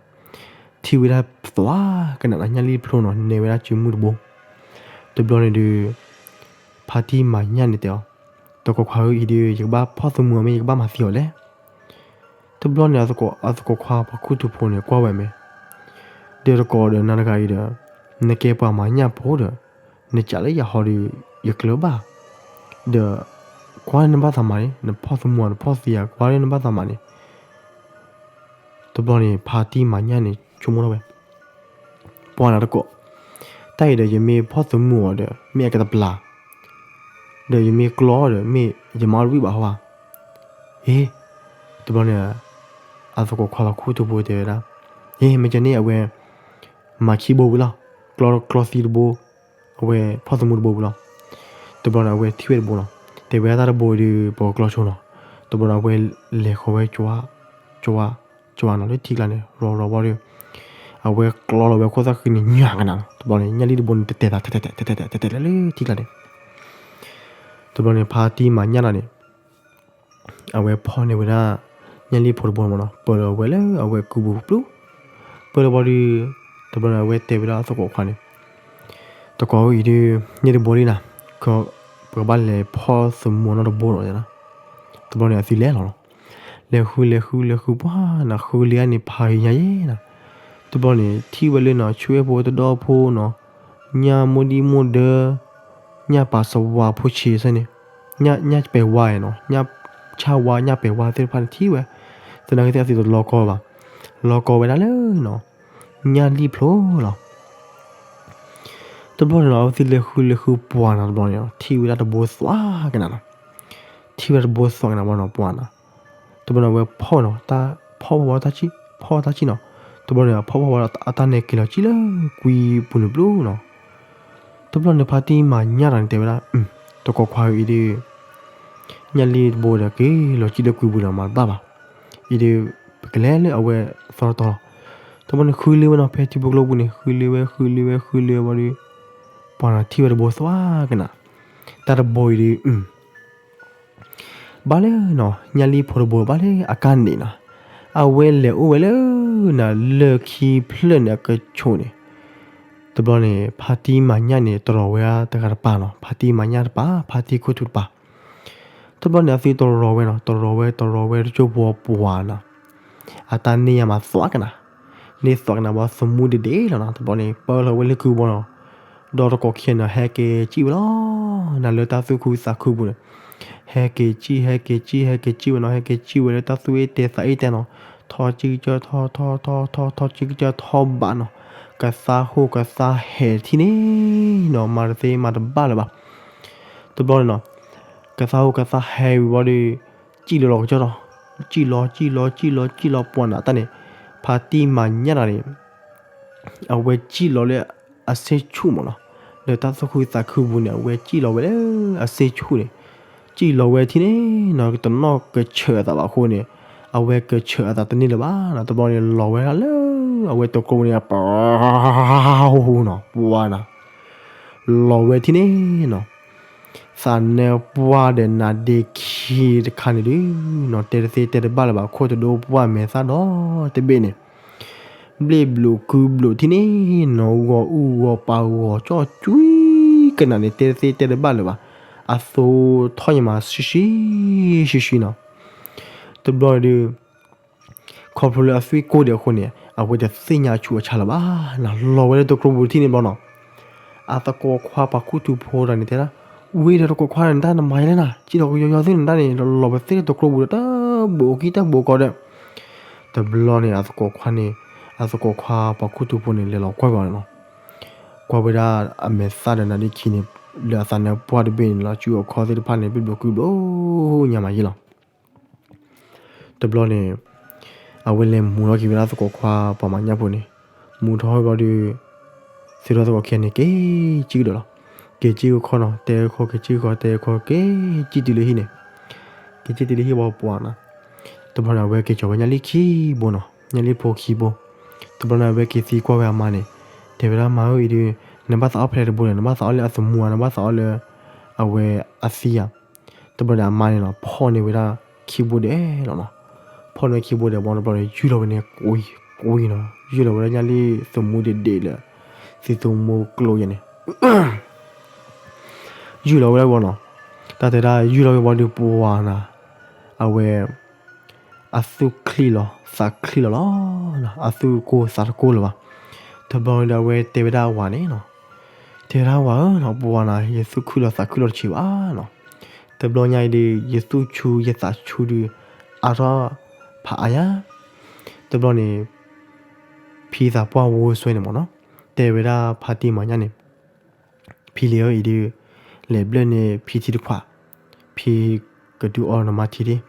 ထံၣ်ဝဲဒၣ်သွါကနၣ်နီၤ ညၣ်လံၣ်တဖျိနီၤ နဲဝဲဒၣ်စုမုၢ်တဘိ. တဘျီန့ၣ်ဒီး ဖါတံၢ်မၤညၣ်န့ၣ်တဲအီၤ, သကိးခွါဧၢ အံၤဒီး ယကဘၣ်ဖီၣ်သမူအီၤ မ့ၢ်ယကဘၣ်မၤသံအီၤလဲၣ်. တဘျီန့ၣ် အသကိးခွါပှၤခိၣ်ထူဖိန့ၣ် ကွၢ်ဝဲမ့ၢ်, ဒီးသကိးဒီးနၤတဂၤအံၤဒီး နကဲပှၤမၤညၣ်ဖိဒီး နကးလၢယၤဟီဒီး ယကျၢၤဘၣ်, ဒီး ကွၢ်လၢနဘၣ်သးမၤန့ၣ် နဖီၣ်သမူအီၤ နဖီၣ်သံအီၤ ကွၢ်လၢနဘၣ်သးမၤန့ၣ် တဘျီန့ၣ် ဖါတံၢ်မၤညၣ်န့ၣ် ဆိကမိၣ်ထီၣ်ဝဲ, ပှၤနၤသကိး, တၢ်အံၤဒီး ယမ့ၢ်ဖီၣ်သမူအီၤဒီး မ့ၢ်အကတပျၢ်, ဒီးယမ့ၢ်ကျီဒီး မ့ၢ်ယမါအိၣ်တဘံၣ်ဘၣ်ဟီဧါ. အ့ တဘျီန့ၣ် အသကိးခွါလီၤခိၣ်ထူဖိတဲဝဲဒၣ်, အ့ မ့ၢ်ကန့ၣ် အဝဲ မၤခံဘိဝံၤလီၤ, ကျီကျီသံတဘိ, အဝဲဖီၣ်သမူတဘိဝံၤလီၤ. တဘျီန့ၣ် အဝဲထံၣ်ဝဲတဘိနီၤ, တဲဝဲဒၣ်တၢ်တဘိဒီး ပကကျီဆိနီၤ. တဘျီန့ၣ် အဝဲလဲၤဃီၤဝဲ ကၠွါ ကၠွါ ကၠွါနီၤ လၢထံကျါန့ၣ် ရီၤရီၤဝံၤဒီး အဝဲကျီလီၤဝဲခိၣ်သၣ်ဃံန့ၣ် ညၣ်ကနၣ်နီၤ. တဘျီန့ၣ် ညၣ်လံၣ်တဘိန့ၣ် တတဲာ်သး တဲာ်တဲာ်တဲာ်တဲာ်တဲာ်လၢထံကျါန့ၣ်. တဘျီန့ၣ် ဖါတံၢ်မၤညၣ်တၢ်န့ၣ် အဝဲဖီၣ်န့ၢ်ဝဲဒၣ် ညၣ်လံၣ်ဖိတဘိမ့ၢ်နီၤ ပၢၢ်လီၤဝဲလၢအဝဲကုပူၤပျူၢ်, ပၢၢ်လီၤဝံၤဒီး တဘျီန့ၣ် အဝဲတဲဝဲဒၣ်သကိးခွါန့ၣ်, သကိးဧၢ အံၤဒီး ညၣ်တဘိလံနီၤ, ပကဘၣ်လဲၤဖီၣ်သမူအီၤနီတဘိလီၤ. တဘျီန့ၣ် အသုလဲၤလီၤလီၤ. လဲၤဃုလဲၤဃုလဲၤဃုပှၤနၤ ဃုလံန့ၣ် ဖးယံၤညါယဲနီၤ. တဘျီန့ၣ် ထံၣ်ဝဲလၢနီၤ ဆူအဲၣ်ဖိတဒီဖိနီၤ, ညၣ်မိၢ်ဒံၣ်မိၢ်ဒၢ ညၣ်ပာ်စဝါဖိဆံးဆၢန့ၣ်, ညၣ်ပဲာ်ဝါနီၤ ညၣ်ဆၣ်ဝါ ညၣ်ပဲာ်ဝါသ့ၣ်တဖၣ်န့ၣ်ထံၣ်ဝဲ, သနာ်က့သ့ၣ်အသုတလီၤကီဘၣ်, လီၤကီဝဲဒၣ်လၢနီၤ ညၣ်လံၣ်ဖျိလီၤ. တဘျီန့ၣ်နီၤ အဝဲသ့ၣ်လဲၤဃုလဲၤဃုပှၤနၤ တဘျီန့ၣ် ထံၣ်ဝဲဒၣ်တဘိသွါကနၣ်နီၤ, ထံၣ်ဝဲဒၣ်တဘိသွါကနၣ်ဘၣ်နီၤ ပှၤနၤ. တဘျီန့ၣ် အဝဲဖီၣ်နီၤ ဖီၣ်ဝဲတၢ်ဆံၣ် ဖီၣ်ဝဲတၢ်ဆံၣ်နီၤ. တဘျီန့ၣ် အဖီၣ်ဖီၣ်ဝဲဒီး အတၢ်န့ၣ်က့ၤလီၤကံၣ်လၢကွံပူၤန့ၣ်ဘျီနီၤ. တဘျီန့ၣ် ဖါတံၢ်မၤညၣ်တၢ်န့ၣ်တဲဝဲဒၣ်, သကိးခွါဧၢ အံၤဒီး ညၣ်လံၣ်တဘိဒီး က့ၤလီၤကံၣ်လၢကွံပူၤဒီးမၤတဘၣ်ဘၣ်. အံၤဒီး ပကလဲၤလၢအဝဲသီတတီၤလီၤ. တဘျီန့ၣ် ဃုလံဝဲနီၤ ဖဲထံဖိကျိပူၤန့ၣ် ဃုလံဝဲ ဃုလံဝဲ ဃုလံဝဲဘၣ်ဒီး ပှၤနၤထံၣ်ဝဲတဘိသွါကနၣ်, တၢ်တဘိအံၤဒီး ဘၣ်လၢနီၤ ညၣ်လံၣ်ဖိတဘိဘၣ်လၢအကါန့ၣ်နီၤ, အဝဲလဲၤအိၣ်ဝဲလၢနီၤ လၢၢ်ခံဖျၢၣ်န့ၣ်အကဆိးန့ၣ်. တဘျီန့ၣ် ဖါတံၢ်မၤညၣ်န့ၣ် တြီဝဲတဂၤတပၤနီၤ, ဖါတံၢ်မၤညၣ်တပၤ ဖါတံၢ်ခိၣ်ထူတပၤ. တဘျီန့ၣ် အသုတရီၤဝဲနီၤ, တရီၤဝဲ တရီၤဝဲတကၠိဖိပှၤနီၤ, အတၢ်န့ၢ်ယါမးသွးကနၤ, န့ၢ်သွးကနၤဘၣ် သမူဒ့ဒ့လီၤနီၤ. တဘျီန့ၣ် ပၢလီၤဝဲလၢကုၢ်ဘီနီၤ, ဒီးတကိးခံဂၤန့ၣ် ဟဲက့ၤစံၣ်ဝဲလီၤ, နၤလၢတၢ်သူၣ်ခုသးခုပူၤန့ၣ်, ဟဲက့ၤစံၣ် ဟဲက့ၤစံၣ် ဟဲက့ၤစံၣ်ဝဲနီၤ, ဟဲက့ၤစံၣ်ဝဲလၢတၢ်သူၣ်အ့ၣ်တဲသးအ့ၣ်တဲနီၤ, ထီၣ်ကံကၢၢ်ထီၣ်ထီၣ်ထီၣ်ထီၣ် ထီၣ်ကံကၢၢ်ထီၣ်ဘးနီၤ, ကသါဟိၣ်ကသါဟဲထံၣ်န့ၣ်နီၤ, မၤတသ့မၤတဘၣ်လၢၤဘၣ်. တဘျီန့ၣ်နီၤ, ကသါဟိၣ်ကသါဟဲဝံၤဘီဒီး စံၣ်လီၤလီၤကစၢၢ်လီၤ, စံၣ်လီၤ စံၣ်လီၤ စံၣ်လီၤ စံၣ်လီၤ ပှၤနၤတၢ်န့ၣ်, ဖါတံၢ်မၤညၣ်တၢ်န့ၣ် အဝဲစံၣ်လီၤလၢအစ့ဆူၣ်မးနီၤ, ဒီးတၢ်သူၣ်ခုသးခုပူၤန့ၣ် အဝဲစံၣ်လီၤဝဲလၢအစ့ဆူၣ်န့ၣ်, စံၣ်လီၤဝဲထံၣ်န့ၣ်နီၤ, တနီၣ်ကဆၢအသးဘၣ်အဃိန့ၣ်, အဝဲကဆၢအသးတန့ၢ်လၢၤဘၣ်နီၤ. တဘျီန့ၣ် လီၤဝဲဒၣ်လၢအဝဲတကျိၤန့ၣ် ပှၤဟူနီၤ, ပှၤနၤ လီၤဝဲထံၣ်န့ၣ်နီၤ, သးနၢပှၢ်ဒီးနါဒ့ခံတခါန့ၣ်ဒုးနီၤ, တဲတသ့တဲတဘၣ်လၢၤဘၣ်, ခိၣ်တဒိပှၢ်မဲာ်သၣ်ဒီတဘ့ၣ်န့ၣ်, ဘျ့ၣ်ဘျိးကုဘျိးထံၣ်န့ၣ်နီၤ, ဂီၤအူၣ်ဂီၤပၤဂီၤကၠီၣ်ကွံကနၤန့ၣ် တဲတသ့တဲတဘၣ်လၢၤဘၣ်, အသိထီၣ်ညါမးဆှံဆှံဆှံဆှံနီၤ. တဘျီန့ၣ်ဒုး ခီဖျိလၢအသွံၣ်ကိၢ်ဒံးအဃိန့ၣ် အဝဲတသ့ၣ်ညါဆူအဆါလၢၤဘၣ်နၤ, လီၤဝဲလၢတကျိၤပူၤထံၣ်န့ၣ်ဘျီနီၤ, အသကိးခွါပှၤခူသူၣ်ဖိတဂၤန့ၣ်တဲဒၣ်, ဝံၤဒီးတကိးခွါန့ၣ် တၢ်နမၤယလဲၣ်နၤ, စံၣ်ဒီးကယီယီသ့ၣ်နတၢ်န့ၣ် လီၤဝဲသ့ၣ်တကျိၤပူၤဒီး တၢ်ဘိးအကံၢ်တၢ်ဘိးကီးဒီး, တဘျီန့ၣ် အသကိးခွါန့ၣ်, အသကိးခွါပှၤခူသူၣ်ဖိန့ၣ် လဲၤလီၤကွၢ်ဝဲနီၤ, ကွၢ်ဝဲဒၣ်အမဲာ်သၣ်ဒီးနါဒ့ခံန့ၣ်, လၢအသးနၢပှၢ်တဘ့ၣ်န့ၣ်လီၤ, စုအခီၣ်သ့ၣ်တဖၣ်န့ၣ် ဘျ့ၣ်ဘျိးကုဘျိးညါမးယ့ၢ်လီၤ. တဘျီန့ၣ် အဝဲလဲၤမူထီၣ်က့ၤဝဲဒၣ်သကိးခွါပှၤမၤညၣ်ဖိန့ၣ်, မူထီၣ်ဝံၤဘျီဒီး သုးထီၣ်သကိးခံဂၤန့ၣ် က့ၤစံၣ်ကဒီးလီၤ. က့ၤစံၣ်ကခီၣ်နီၤ, တဲခီၣ်က့ၤစံၣ်ကခီၣ် တဲခီၣ်က့ၤ စံၣ်တုၤလၢဟံၣ်န့ၣ်, က့ၤစံၣ်တုၤလၢဟံၣ်ဘီပှၤနၤ, တဘျီန့ၣ် အဝဲက့ၤကၠီၤဝဲညၣ်လံၢ်ခံဘိနီၤ, ညၣ်လံၢ်ဖိခံဘိ. တဘျီန့ၣ် အဝဲက့ၤသံကွၢ်ဝဲအမါန့ၣ်, တဲဝဲဒၣ် မါဧၢအံၤဒီး နဘၣ်သးအီၣ်ဖဲလဲၣ်တဘိလဲၣ်, နဘၣ်သးအီၣ်လၢအသမူဧါ, နဘၣ်သးအီၣ်လၢ အဝဲအသံဧါ. တဘျီန့ၣ် အမါန့ၣ်နီၤ ဖီၣ်န့ၢ်ဝဲဒၣ်ခံဘိဒဲးလီၤနီၤ. ဖီၣ်န့ၢ်ခံဘိဒဲးဘီ တဘျီန့ၣ် ယုၢ်လီၤဝဲန့ၣ် ကွံာ်ကွံာ်နီၤ, ယုၢ်လီၤဝဲဒၣ်ညၣ်လံၢ်သမူဒဲးဒဲးလၢ သံသမူကျိယဲန့ၣ် ယုၢ်လီၤဝဲဒၣ်ဘီနီၤ. တၢ်တဲဒၣ်ယုၢ်လီၤဝဲဘီဒီးပှၤနၤ, အဝဲ အသူၣ်ချံလီၤသးချံလီၤလီၤ, အသူၣ်ကိၢ်သးတကိၢ်လၢၤဘၣ်. တဘျီန့ၣ်ဒီး အဝဲတဲဝဲဒၣ်အဝၤန့ၣ်နီၤ, တဲဝဲဒၣ်ဝၤဧၢနီၤ, ပှၤနၤ ယသူၣ်ခုလီၤသးခုလီၤတဆံးဘၣ်နီၤ. တဘျီညါအံၤဒီး ယသူၣ်ဆူယသးဆူဒီး အါထီၣ်ဖးအါယၤ. တဘျီန့ၣ် ဖံသးပှၢ်ဝိစွဲန့ၣ်မ့ၢ်နီၤ, တဲဝဲဒၣ်ဖါတံၢ်မၤညၣ်န့ၣ် ဖံလံၤဧၢအံၤဒီး လဲၤဘျၢၣ်န့ၢ်ဖံထံတခွး, ဖံကဒုးအီနမါထံဒ့ၣ်.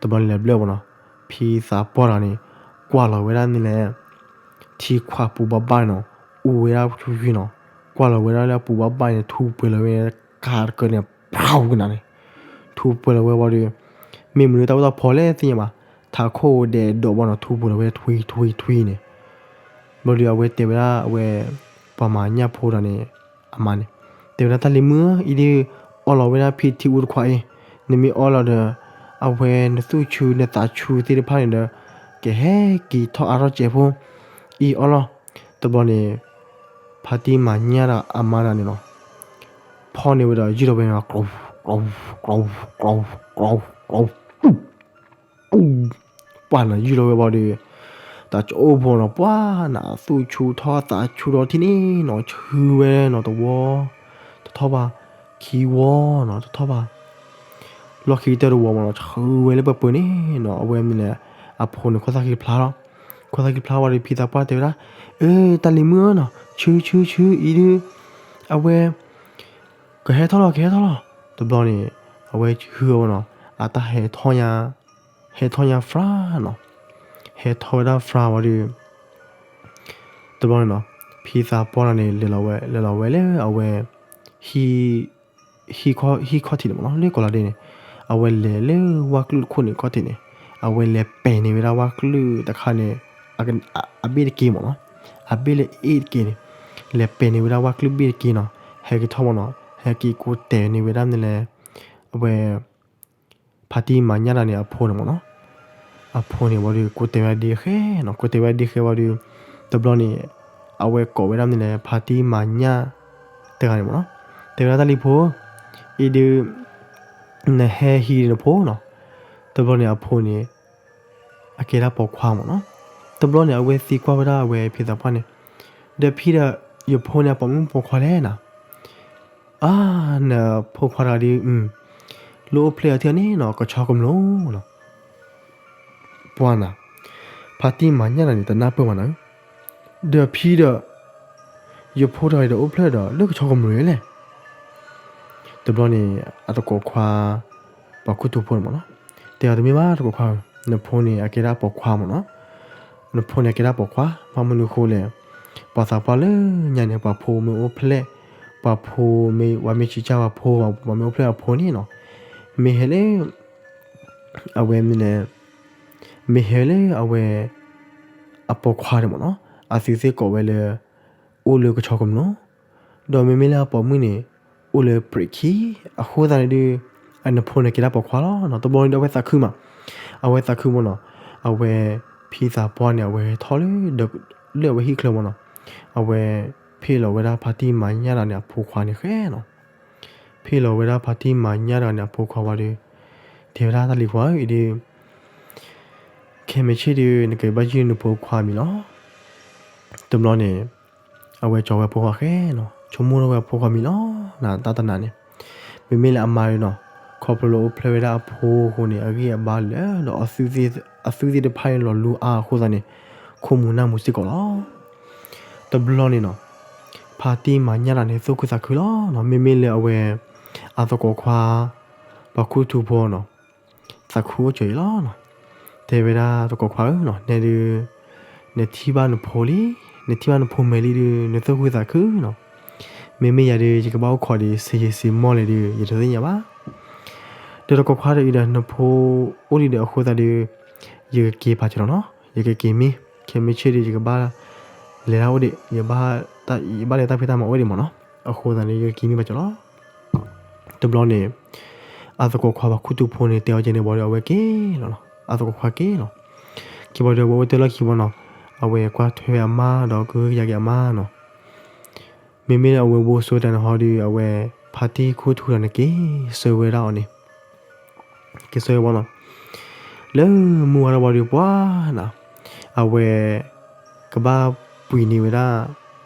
တဘျီန့ၣ်လဲၤဘျၢၣ်ဘီနီၤ, ဖံသးပှၢ်တဂၤန့ၣ် ကွၢ်လီၤဝဲဒၣ်န့ၣ်လဲၣ်, ထံခွးပူၤဘၣ်ဘၣ်နီၤ, အူဝဲဒၣ်ဆူဆူနီၤ, ကွၢ်လီၤဝဲဒၣ်လၢအပူၤဘၣ်ဘၣ်န့ၣ် ထူပှဲၤလီၤဝဲ ကးတကၢန့ၣ် ဖးဝဲကနၤန့ၣ်, ထူပှဲၤလီၤဝဲဘီဒီး မ့ၢ်မနုၤတၢ်အိၣ်တၢ်ဖီလဲၣ်သ့ၣ်ညါဘၣ်, ထးခိၣ်ဒဲးဒိးဘီနီၤ ထူပှဲၤလီၤဝဲထွံထွံထွံန့ၣ်. ဘျီဒီးအဝဲတဲဝဲဒၣ်အဝဲ ပှၤမၤညၣ်ဖိတဂၤန့ၣ် အမါန့ၣ် တဲဝဲဒၣ် တၢ်လံၤမုၣ်ဧၢ, အံၤဒုး အီလီၤဝဲဒၣ်ဖံထံအူတခွးအံၤ, နမ့ၢ်အီလီၤဒီး အဝဲနသူၣ်ဆူနသးဆူသ့ၣ်တဖၣ်န့ၣ်ဒီး ကဟဲက့ၤထီၣ်အါထီၣ်စဲးဖိ, အံၤအီလီၤ. တဘျီန့ၣ် ဖါတံၢ်မၤညၣ်ဒီးအမါတဂၤန့ၣ်နီၤ ဖီၣ်န့ၢ်ဝဲဒီး ယုၢ်လီၤဝဲန့ၣ် ကြူး ကြူး ကြူး ကြူး ကြူး ပှၢ်နီၤ ယုၢ်လီၤဝဲဘီဒီး တၢ်ကၠိဖိနီၤ ပှၢ်နၤ သူၣ်ဆူၣ်ထီၣ်သးဆူၣ်ထီၣ်ထံၣ်န့ၣ်နီၤ ဆှၢဝဲနီၤ တဝီ တထီၣ်ဘၣ် ခံဝီနီၤ တထီၣ်ဘၣ် လီၢ်ခံကတၢၢ်တဝီမးနီၤ ဆှၢဝဲလၢပှဲၤပှဲၤန့ၣ်နီၤ အဝဲမနုၤလဲၣ် အဖိန့ၣ် ခိၣ်သၣ်ဃံဖျါလီၤ ခိၣ်သၣ်ဃံဖျါဝဲဒီး ဖံသးပှၢ်တဲဝဲဒၣ် အၢ တၢ်လံၤမုၣ်ဧၢနီၤ ဆှၢဆှၢဆှၢ အံၤဒုး အဝဲ ကဟဲထီၣ်လီၤ ကဟဲထီၣ်လီၤ တဘျီန့ၣ် အဝဲဟုၣ်အီၤနီၤ အတၢ်ဟဲထီၣ်ညါ ဟဲထီၣ်ညါ fly နီၤ ဟဲထီၣ်ဝဲဒၣ် fly ဝံၤဒီး တဘျီန့ၣ်နီၤ ဖံသးပှၢ်န့ၣ် လဲၤလီၤဝဲ လဲၤလီၤဝဲလၢအဝဲ ဟံၣ် ဟံၣ်ခီၣ်ထံးန့ၣ်မးနီၤ လၢကီၢ်လီၤဒ့န့ၣ် အဝဲလဲၤလၢဝၣ်ကျုၢ်တခိၣ်န့ၣ်ခီၣ်ထံးန့ၣ် အဝဲလဲၤပဲာ်န့ၢ်ဝဲဒၣ်ဝၣ်ကျုၢ်တခါန့ၣ် အဘ့ၣ်တက့ၢ်မးနီၤ အဘ့ၣ်လၢအ့ၣ်တက့ၢ်န့ၣ် လဲၤပဲာ်န့ၢ်ဝဲဒၣ်ဝၣ်ကျုၢ်ဘ့ၣ်တက့ၢ်နီၤ ဟဲက့ၤထီၣ်မးနီၤ ဟဲက့ၤကိးတဲာ်န့ၢ်ဝဲဒၣ်မနုၤလဲၣ် အဝဲ ဖါတံၢ်မၤညၣ်တၢ်န့ၣ် အဖိန့ၣ်မးနီၤ အဖိန့ၣ်ဝံၤဒီး ကိးတဲာ်ဝဲဒၣ်ဒ်ဃဲနီၤ ကိးတဲာ်ဝဲဒၣ်ဒ်ဃဲဝံၤဒီး တဘျီန့ၣ် အဝဲကိးဝဲဒၣ်မနုၤလဲၣ် ဖါတံၢ်မၤညၣ်တဂၤန့ၣ်မးနီၤ တဲဝဲဒၣ်တၢ်လံၤဖိ အံၤဒုး နဟဲဟံးနဖိနီၤ. တဘျီန့ၣ်အဖိန့ၣ် အကဲဒၣ်ပိာ်ခွါမ့ၢ်နီၤ. တဘျီန့ၣ် အဝဲသံကွၢ်ဝဲဒၣ်အဝဲဖံသးပှၢ်န့ၣ်, ဒီးဖံဒီး ယဖိန့ၣ် အပိာ်မုၣ်ပိာ်ခွါလဲၣ်နၤ. အါ, နဖိခွါတဂၤဒီး လၢအိၣ်ဖျဲၣ်အီၤထံၣ်အီၤန့ၣ်နီၤ ကဆီကမျၢၢ်လီၤ. ပှၢ်နၤ, ဖါတံၢ်မၤညၣ်တဂၤန့ၣ် တနၢ်ပၢၢ်ဘၣ်နၤဧၢ, ဒီးဖံဒီး ယဖိတဂၤအံၤဒီးအိၣ်ဖျဲၣ်ဒီး လၢကဆီကမျၢၢ်လဲၣ်. တဘျီန့ၣ် အသကိးခွါ ပှၤခူသူၣ်ဖိန့ၣ်မ့ၢ်နီၤ, တဲအီၤတမ့ၢ်ဘၣ်သကိးခွါဧၢ, နဖိန့ၣ် အကဲဒၣ်ပိာ်ခွါမ့ၢ်နီၤ. နဖိန့ၣ် အကဲဒၣ်ပိာ်ခွါ, ဘၣ်မနုၤအဃိလဲၣ်, ပှၤသးပှၢ်လၢညါန့ၣ် ပှၤဖိမ့ၢ်အိၣ်ဖျဲၣ်, ပှၤဖိမ့ၢ် ပှၤမ့ၢ်ဆံးစၢ်ပှၤဖိ, ပှၤမ့ၢ်အိၣ်ဖျဲၣ်အဖိန့ၣ်နီၤ, မ့ၢ်ဟဲလၢ အဝဲမ့ၢ်လဲၣ်, မ့ၢ်ဟဲလၢအဝဲ အပိာ်ခွါန့ၣ်မ့ၢ်နီၤ, အသုသ့ၣ်ကိးဝဲလၢ အိၣ်လၢကဆီကမျၢၢ်, ဒီးမ့မ့ၢ်လၢအပိာ်မုၣ်န့ၣ် အိၣ်လၢပြံးခံ, အဃိသတးန့ၣ်ဒီး အနဖိန့ၣ်ကဲဒၣ်ပိာ်ခွါလီၤနီၤ. တဘျီန့ၣ်ဒီးအဝဲသးခုမး, အဝဲသးခုမ့ၢ်နီၤ, အဝဲဖံသးပှၢ်န့ၣ် အဝဲထီၣ်လၢ လၢအဝဲဟံၣ်ချၢမ့ၢ်နီၤ, အဝဲဖ့ၣ်လီၤဝဲဒၣ်ဖါတံၢ်မၤညၣ်တဂၤန့ၣ် အဖိခွါန့ၣ်ဃဲနီၤ. ဖ့ၣ်လီၤဝဲဒၣ်ဖါတံၢ်မၤညၣ်တဂၤန့ၣ် အဖိခွါဝံၤဒီး တဲဝဲဒၣ် တၢ်လံၤခွါဧၢ, အံၤဒီး ခဲမ့ၢ်ဆ့ၣ်ဒီး နကဘၣ်ယုၢ်နဖိခွါမံၤလီၤ. တဘျီန့ၣ် အဝဲကၠီၤဝဲအဖိခွါဃဲနီၤ, ဆိကမိၣ်ထီၣ်ဝဲအဖိခွါမံၤလီၤ. နတၢ်တနၤန့ၣ် မ့မ့ၢ်လၢအမါဒီးနီၤ, ခီဖျိလၢအိၣ်ဖျဲၣ်ဝဲဒၣ်အဖိအဃိန့ၣ် အဂံၢ်အဘါလၢာ်ဒီး အသုသ့ၣ်တဖၣ်န့ၣ်လီၤလူအါအဃိသတးန့ၣ် ခိၣ်မူၤနၢ်မူၤစ့ၢ်ကီးလီၤ. တဘျီန့ၣ်နီၤ, ဖါတံၢ်မၤညၣ်တဂၤန့ၣ် သူၣ်ခုသးခုလီၤနီၤ. မ့မ့ၢ်လၢအဝဲ အသကိးခွါ ပှၤခူသူၣ်ဖိနီၤ သးခုအိၣ်စၢၤအံၤလီၤနီၤ. တဲဝဲဒၣ်သကိးခွါဧၢနီၤ, နဲဒုး နထံၣ်ဘၣ်နဖိလံ, နထံၣ်ဘၣ်နဖိမဲာ်လံဒုး နသူၣ်ခုသးခုနီၤ. မ့မ့ၢ်ယၤဒုး ယကဘၣ်အိၣ်ခိးဒံး ဆံးယံာ်ဆံးမီၢ်လဲၣ်ဒုး ယတသ့ၣ်ညါဘၣ်. ဒီးသကိးခွါဒီးအံၤဒီး နဖိအိၣ်ဒံးဒီးအဃိသတးဒုး ယကက့ၤပာ်စၢၤလီၤနီၤ, ယကက့ၤမံ, ခဲမ့ၢ်ဆ့ၣ်ဒုး ယကဘၣ်လဲၤတၢ်အိၣ်ဒံး, ယဘၣ် ယဘၣ်လဲၤတၢ်ဖံးတၢ်မၤအိၣ်ဒံးမ့ၢ်နီၤ, အဃိသတးန့ၣ် ယကက့ၤမံဘၣ်စၢၤလီၤ. တဘျီန့ၣ် အသကိးခွါပှၤခူသူၣ်ဖိန့ၣ် တဲအီၤကဲန့ၣ်ဘၣ်ဒီး အဝဲက့ၤလီၤနီၤ, အသကိးခွါက့ၤလီၤ. က့ၤဘၣ်ဒီး အဝဲအိၣ်တ့ၢ်လီၢ်ခံဘၣ်နီၤ, အဝဲကွၢ်ထွဲအမါဒီးကဟုကယာ်က့ၤအမါနီၤ. မ့မ့ၢ်လၢအဝဲဘိစိတၢ်န့ၣ်ဟီဒီး အဝဲဖါတံၢ်ခူသူၣ်တဂၤန့ၣ် က့ၤဆၢဝဲဒၣ်အီၤန့ၣ် က့ၤဆၢဝဲဘၣ်နီၤ. လၢမုၢ်ဝါထီၣ်ဘၣ်ဒီးပှၢ်နၤ, အဝဲ ကဘၣ်ပှ့ၤန့ၢ်ဝဲဒၣ်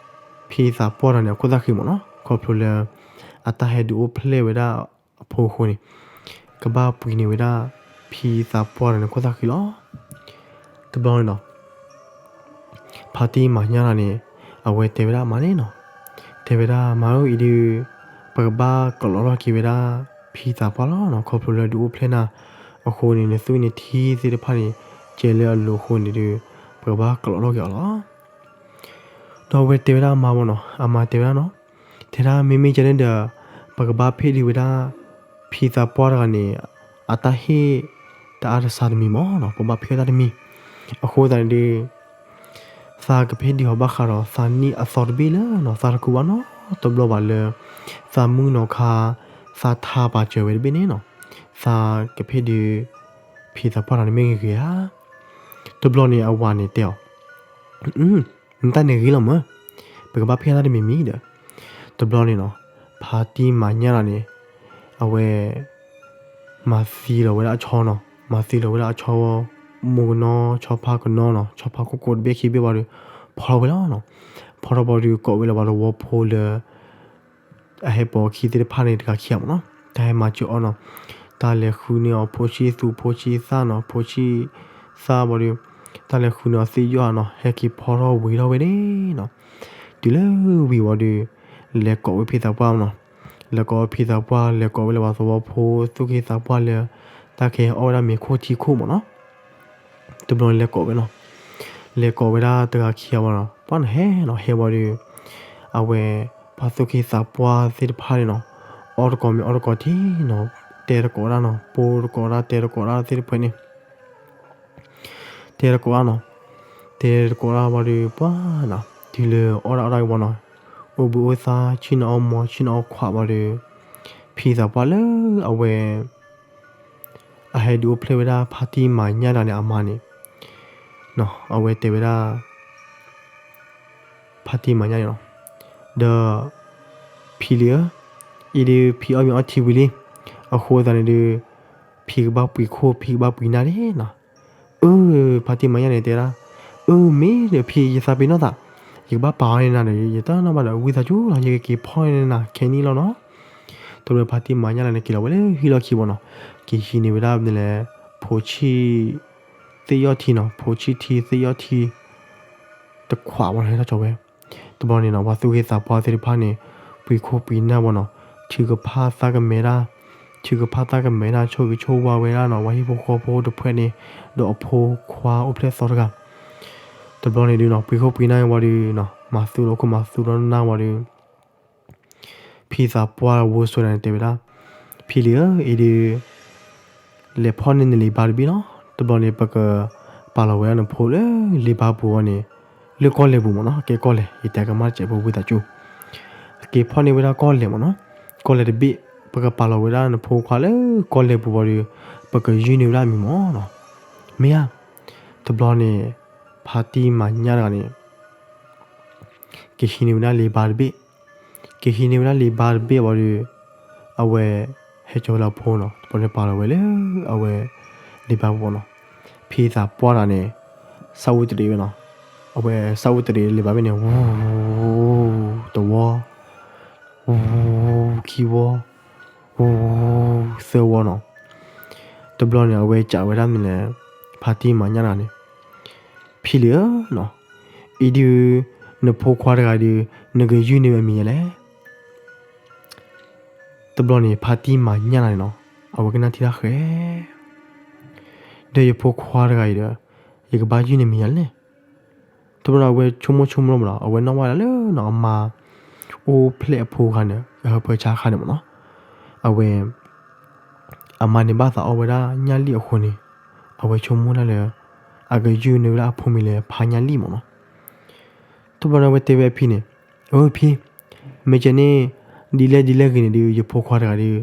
ဖံသးပှၢ်တဂၤန့ၣ် အခိၣ်သၣ်ဃံမ့ၢ်နီၤ, ခီဖျိလၢ အတၢ်ဟဲဒုးအိၣ်ဖျဲၣ်ဝဲဒၣ်အဖိအဃိန့ၣ် ကဘၣ်ပှ့ၤန့ၢ်ဝဲဒၣ် ဖံသးပှၢ်တဂၤန့ၣ် အခိၣ်သၣ်ဃံလီၤ. တဘျီန့ၣ်နီၤ ဖါတံၢ်မၤညၣ်တဂၤန့ၣ် အဝဲတဲဝဲဒၣ်အမါန့ၣ်နီၤ, တဲဝဲဒၣ်မါဧၢ အံၤဒုး ပကဘၣ်ကလီးထီၣ်က့ၤဝဲဒၣ် ဖံသးပှၢ်လီၤနီၤ, ခီဖျိလၢဒုးအိၣ်ဖျဲၣ်နၤအဃိန့ၣ် နသွံၣ်နထံသ့ၣ်တဖၣ်န့ၣ် ကဲလၢအလိၤအဃိန့ၣ်ဒီး ပကဘၣ်ကလီးထီၣ်က့ၤအီၤလီၤ. ဒီးအဝဲတဲဝဲဒၣ်အမါမ့ၢ်နီၤ, အမါတဲဝဲဒၣ်နီၤ, တဲဒၣ်မ့မ့ၢ်ကဲန့ၣ်ဒီး ပကဘၣ်ဖ့ၣ်ဒုးဝဲဒၣ် ဖံသးပှၢ်တဂၤန့ၣ် အတၢ်ဟ့ၣ်တအါတစှၤတမံၤမ့ၢ်နီၤ, ပဘၣ်ဖ့ၣ်အီၤတၢ်တမံၤ, အဃိသတးန့ၣ်ဒီး သးကဖ့ၣ်ဒုးအီၤဘၣ်ဃးဒီး သးနံၣ်အသီတဘ့ၣ်လၢနီၤ, သးတကူဘၣ်နီတဘျီဘၣ်လၢ သးမုၣ်ကနီၤခါ သးထါပာ်စၢၤဝဲတဘ့ၣ်န့ၣ်နီၤ, သးကဖ့ၣ်ဒုး ဖံသးပှၢ်တဂၤန့ၣ်မ့ၢ်ဂ့ၤဂ့ၤဧါ. တဘျီန့ၣ်အဝၤန့ၣ်တဲအီၤ နတၢ်န့ၣ်ဂ့ၤလီၤမၢ်, ပကဘၣ်ဖ့ၣ်အီၤတၢ်တမံၤမံၤဒီး, တဘျီန့ၣ်နီၤ ဖါတံၢ်မၤညၣ်တဂၤန့ၣ် အဝဲ မၤသံလီၤဝဲဒၣ်အဆီနီၤ, မၤသံလီၤဝဲဒၣ်အဆီ မိၢ်ကနီ ဆီဖါကနီနီၤ, ဆီဖါကိၢ်ကိၢ်တဘ့ၣ်ခံဘ့ၣ်ဘၣ်ဒီး ဖီထီၣ်ဝဲလီၤနီၤ. ဖီထီၣ်ဘၣ်ဒီး ကိးဝဲလၢပှၤသဝီဖိလၢ အဟဲပိာ်အခံသ့ၣ်တဖၣ်န့ၣ် တဂၤခံဂၤမ့ၢ်နီၤ, တၢ်ဟဲမၤစၢၤအီၤနီၤ, တၢ်လဲၤဃုန့ၢ်အီၤဖိဆံးသူၣ်ဖိဆံးသၣ်နီၤ, ဖိဆံးသၣ်ဘၣ်ဒီး တၢ်လဲၤဃုန့ၢ်အီၤသ့ၣ်ယီၢ်နီၤ, ဟဲက့ၤဖီထီၣ်ဝံၤထီၣ်ဝဲန့ၣ်နီၤ, တုၤလၢဝံၤဝံၤဒီး လဲၤကိးဝဲဖံသးပှၢ်နီၤ, လဲၤကိးဝဲဖံသးပှၢ်, လဲၤကိးဝဲလၢပှၤသဝီဖိ သူၣ်က့သးပှၢ်လၢ တၢ်ကဟဲအီၣ်ဝဲဒၣ်မ့ၤခိၣ်ထံခိၣ်မ့ၢ်နီၤ. တဘျီန့ၣ်လဲၤကိးဝဲနီၤ, လဲၤကိးဝဲဒၣ်တဂၤခံဂၤဘၣ်နီၤ, ပှၢ်နၤဟဲနီၤ, ဟဲဘၣ်ဒီး အဝဲ ပှၤသူၣ်က့သးပှၢ်သ့ၣ်တဖၣ်န့ၣ်နီၤ, အီၣ်တကိးမ့ၤအီတကိးထံနီၤ, တဲတကိးဒၣ်နီၤ, ပိတကိးဒၣ် တဲတကိးဒၣ်သ့ၣ်တဖၣ်န့ၣ် တဲတကိးဒၣ်နီၤ, တဲတကိးဒၣ်ဘၣ်ဒီး ပှၢ်နၤ တုၤလၢအီၣ်ဒၣ်အီၣ်ဒၣ်ဝံၤဘၣ်နီၤ, အိၣ်ဘှံးအိၣ်သါ ဆ့ၣ်နီၤအီၣ်မီၤ ဆ့ၣ်နီၤအီၣ်ခွးဘၣ်ဒီး ဖံသးပှၢ်လၢအဝဲ အဟဲဒုးအိၣ်ဖျဲၣ်ဝဲဒၣ်ဖါတံၢ်မၤညၣ်တဂၤန့ၣ် အမါန့ၣ်, အဝဲတဲဝဲဒၣ် ဖါတံၢ်မၤညၣ်န့ၣ်လီၤ, ဒီး ဖံလံဧၢ, အံၤဒုးဖံအီၣ်မ့ၤအီထံဝံၤလံ, အဃိသတးန့ၣ်ဒုး ဖံကဘၣ်ပှ့ၤခိၣ် ဖံကဘၣ်ပှ့ၤနၢ်ဒၣ်နီၤ. အၢ ဖါတံၢ်မၤညၣ်န့ၣ်တဲဒၣ်, အၢ မ့ၢ်ဒီးဖံ ယသးပ့ၤနီၣ်သး, ယကဘၣ်ပာ်အီၤန့ၢ်နၤဒီး ယတၢ်နီၣ်ဘၣ်ဒီး ဝံသးစူၤလီၤ ယကက့ၤဖီၣ်န့ၢ်နၤခဲနံၣ်လီၤနီၤ. တဘျီဖါတံၢ်မၤညၣ်လၢန့ၣ်က့ၤလီၤဝဲလၢဟံၣ်လီၢ်ခံဘီနီၤ, က့ၤဟံးန့ၢ်ဝဲဒၣ်မနုၤလဲၣ် ဖိဆံၣ် သ့ၣ်ယီၣ်ထံနီၤ, ဖိဆံၣ်ထံသ့ၣ်ယီၣ်ထံ တခွးဝဲနီၤ ဟဲထီၣ်ကၠီဝဲ. တဘျီန့ၣ်နီၤ ပှၤသူၣ်က့သးပှၢ်သ့ၣ်တဖၣ်န့ၣ် ပှ့ၤခိၣ်ပှ့ၤနၢ်ဝဲနီၤ, ထုကဖၣ်သးကမဲာ်ဒၣ်, ထုကဖၣ်သးကမဲာ်ဒၣ် ဆိၣ်ဂ့ၤဆိၣ်ဝါဝဲဒၣ်နီၤ ပှၤဟံၣ်ဖိဃီဖိတဖုန့ၣ်, ဒီးအဖိခွါအိၣ်ဖျဲၣ်သီတဂၤ. တဘျီန့ၣ်ဒုးနီၤ ပှ့ၤခိၣ်ပှ့ၤနၢ်ဝံၤဒီးနီၤ မၤသူၣ်လီၤခိၣ်မၤသူၣ်လီၤနၢ်ဝံၤဒီး ဖံသးပှၢ်ဝိစိန့ၣ်တဲဝဲဒၣ်, ဖံလံၤဧၢ, အံၤဒုး လဲၤဖီၣ်န့ၢ်နလံာ်ဘါတဘ့ၣ်လီၤ. တဘျီန့ၣ် ပကပာ်လီၤဝဲဒၣ်နဖိလၢလံာ်ဘါပူၤအီၤန့ၣ်, လၢကီၢ်လဲၢ်ပူၤမ့ၢ်နီၤ, ကဲကီၢ်လဲၢ် ယတဲကမၣ်တစဲးဖိဝံသးစူၤ, က့ၤဖီၣ်န့ၢ်ဝဲဒၣ်ကီၢ်လဲၢ်မ့ၢ်နီၤ, ကီၢ်လဲၢ်တဘ့ၣ် ပကပာ်လီၤဝဲဒၣ်နဖိခွါလၢကီၢ်လဲၢ်ပူၤအီၤဒီး ပကယုၢ်န့ၢ်ဝဲဒၣ်အမံၤမ့ၢ်နီၤ. မ့ၢ်ဧါ. တဘျီန့ၣ် ဖါတံၢ်မၤညၣ်တဂၤန့ၣ် က့ၤဟံးန့ၢ်ဝဲဒၣ်လံာ်ဘါတဘ့ၣ်, က့ၤဟံးန့ၢ်ဝဲဒၣ်လံာ်ဘါတဘ့ၣ်ဝံၤဒီး အဝဲ ဟဲကၠီဝဲလၢအဖိနီၤ, တဘျီန့ၣ်ပာ်လီၤဝဲလၢ အဝဲ လံာ်ဘါပူၤနီၤ, ဖံသးပှၢ်တဂၤန့ၣ် စၢ်အူတရံးဝဲနီၤ, အဝဲစၢ်အူတရံးလံာ်ဘါတဘ့ၣ်န့ၣ် ဝူ တဝီ ဝူ ခံဝီ ဝူ သၢဝီနီၤ. တဘျီန့ၣ် အဝဲကးဝဲဒၣ်မနုၤလဲၣ်, ဖါတံၢ်မၤညၣ်တဂၤန့ၣ်, ဖံလံၤဧၢနီၤ, အံၤဒုး နဖိခွါတဂၤဒုး နကယုၢ်န့ၢ်ဝဲမံၤဒ်လဲၣ်. တဘျီန့ၣ် ဖါတံၢ်မၤညၣ်တဂၤန့ၣ်နီၤ, အဝဲကနၣ်ထံၣ်တၢ်ဃဲ ဒီးယဖိခွါတဂၤအံၤဒီး ယကဘၣ်ယုၢ်န့ၢ်မံၤဒ်လဲၣ်. တဘျီန့ၣ် အဝဲဆိကမိၣ်ဆိကမိၣ်မ့ၢ်နီၤ, အဝဲနီၣ်ဝဲဒၣ်လၢနီၤ အမါ အိၣ်ဖျဲၣ်အဖိအခါန့ၣ် အဟၢဖၢဆါအခါန့ၣ်မ့ၢ်နီၤ, အဝဲ အမါန့ၣ်ဘၣ်သးအီဝဲဒၣ်ညၣ်လံၣ်အဃိန့ၣ်, အဝဲဆိကမိၣ်ဒၣ်လၢ အကယုၢ်န့ၢ်ဝဲဒၣ်အဖိမံၤလၢဖါညၣ်လံၣ်မ့ၢ်နီၤ. တဘျီန့ၣ် အဝဲတဲဝဲအဖံန့ၣ်, အၢ ဖံ, မ့ၢ်ကဲန့ၣ် ဒ်လဲၣ်ဒ်လဲၣ်ဂ့ၤန့ၣ်ဒုး ယဖိခွါတဂၤဒီး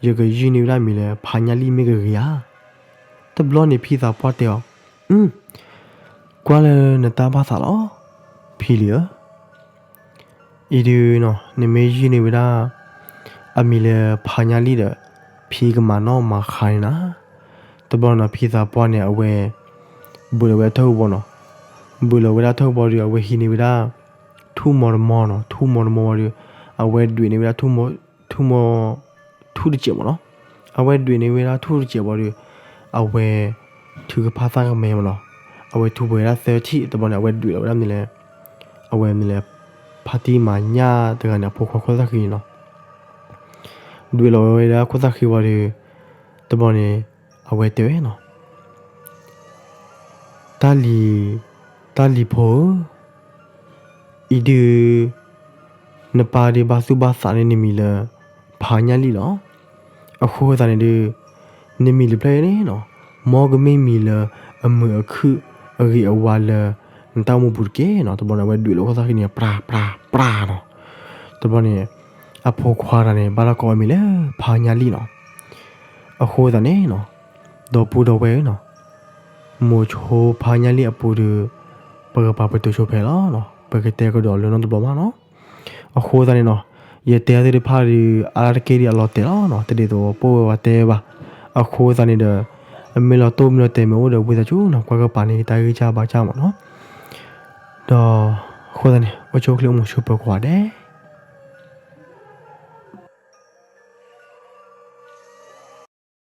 ယကယုၢ်န့ၢ်ဝဲဒၣ်မံၤလၢဖါညၣ်လံၣ်မ့ၢ်ကဂ့ၤဧါ. တဘျီန့ၣ် ဖံသးပှၢ်တဲအီၤ, အု ကွၢ်လၢနတၢ်ဘၣ်သးလီၤ, ဖံလံၤဧၢ. အံၤဒုးနီၤ နမ့ၢ်ယုၢ်န့ၢ်ဝဲဒၣ် အမံၤလၢဖါညၣ်လံၣ်ဒီး ဖံကမၤနီၣ်မၤဃါန့ၣ်နၤ. တဘျီနီၤ ဖံသးပှၢ်န့ၣ် အဝဲ ဘုးလီၤဝဲဒၣ်ထၢၣ်ကဘီနီၤ. ဘုးလီၤဝဲဒၣ်ထၢၣ်ကဘီဒီး အဝဲဟံးန့ၢ်ဝဲဒၣ် ထူၣ်မီတမီနီၤ. ထူၣ်မီတမီဝံၤဒီး အဝဲဒွဲၣ်န့ၢ်ဝဲဒၣ် ထူၣ်မီ ထူၣ်တစဲးမ့ၢ်နီၤ. အဝဲဒွဲၣ်န့ၢ်ဝဲဒၣ်ထူၣ်တစဲးဝံၤဒီး အဝဲ ထုကဖၣ်သၣ်ကမဲမ့ၢ်နီၤ. အဝဲထုပှဲၤဝဲဒၣ်သၢထံၣ် တဘျီန့ၣ် အဝဲဒွဲၣ်လီၤဝဲဒၣ်မနုၤလဲၣ်, အဝဲမနုၤလဲၣ်, ဖါတံၢ်မၤညၣ်တဂၤန့ၣ် အဖိခွါခိၣ်သၣ်ဃံန့ၣ်နီၤ. ဒွဲၣ်လီၤဝဲဒၣ်ခိၣ်သၣ်ဃံဝံၤဒီး တဘျီန့ၣ် အဝဲတဲဝဲနီၤ, တၢ်လံၤ, တၢ်လံၤဖိဧၢ, အံၤဒုး နပၢ်ဒုးဘၣ်သူၣ်ဘၣ်သးန့ၢ်နမံၤလၢ ဖါညၣ်လံၣ်လီၤ. အဃိသတးန့ၣ်ဒုး နမံၤလၢဖျၢၣ်အံၤန့ၣ်နီၤ, မ်ကမ့ၢ်မံၤလၢအမုာ်အခုၣ်အဂ့ၤအဝါလၢ နတၢ်အိၣ်မူပူၤတက့ၢ်နီၤ. တဘျီန့ၣ် အဝဲဒွဲၣ်လီၤခိၣ်သၣ်ဃံန့ၣ် ပြးပြးပြးနီၤ. တဘျီန့ၣ် အဖိခွါတဂၤန့ၣ် ဘၣ်တၢ်ကိးအမံၤလၢ ဖါညၣ်လံၣ်နီၤ. အဃိသတးန့ၣ်နီၤ, ဒီပုၢ်ဒီဝဲၢ်ဧၢနီၤ, မိၤဆိဖါညၣ်လံၣ်အပူၤဒီး ပကပာ်ပတုာ်ဆိဖဲလီၤနီၤ. ပကတဲကဒီးလၢနီတဘျီမးနီၤ. အဃိသတးန့ၣ်နီၤ, ယတဲအီၤသ့ၣ်တဖၣ်ဒီး အါတက့ၢ်ဒ်အလီၤတဲာ်လီၤနီၤ, တဒ်သိးပဝဲဝဲတဲဘၣ်. အဃိသတးန့ၣ်ဒီး အမ့ၢ်လီၤတိၢ်မ့ၢ်လီၤတဲာ်မ့ၢ်အိၣ်ဒီး ဝံသးစူၤနီၤ ကွၢ်ကပၤန့ၣ် ယတၢ်ဂံၢ်စၢ်ဘါစၢ်မ့ၢ်နီၤ. ဒီး အဃိသတးန့ၣ် အိၣ်ဆူၣ်အိၣ်ချ့အိၣ်မုာ်ဆူၣ်ပၢၤကိးဂၤဒဲး.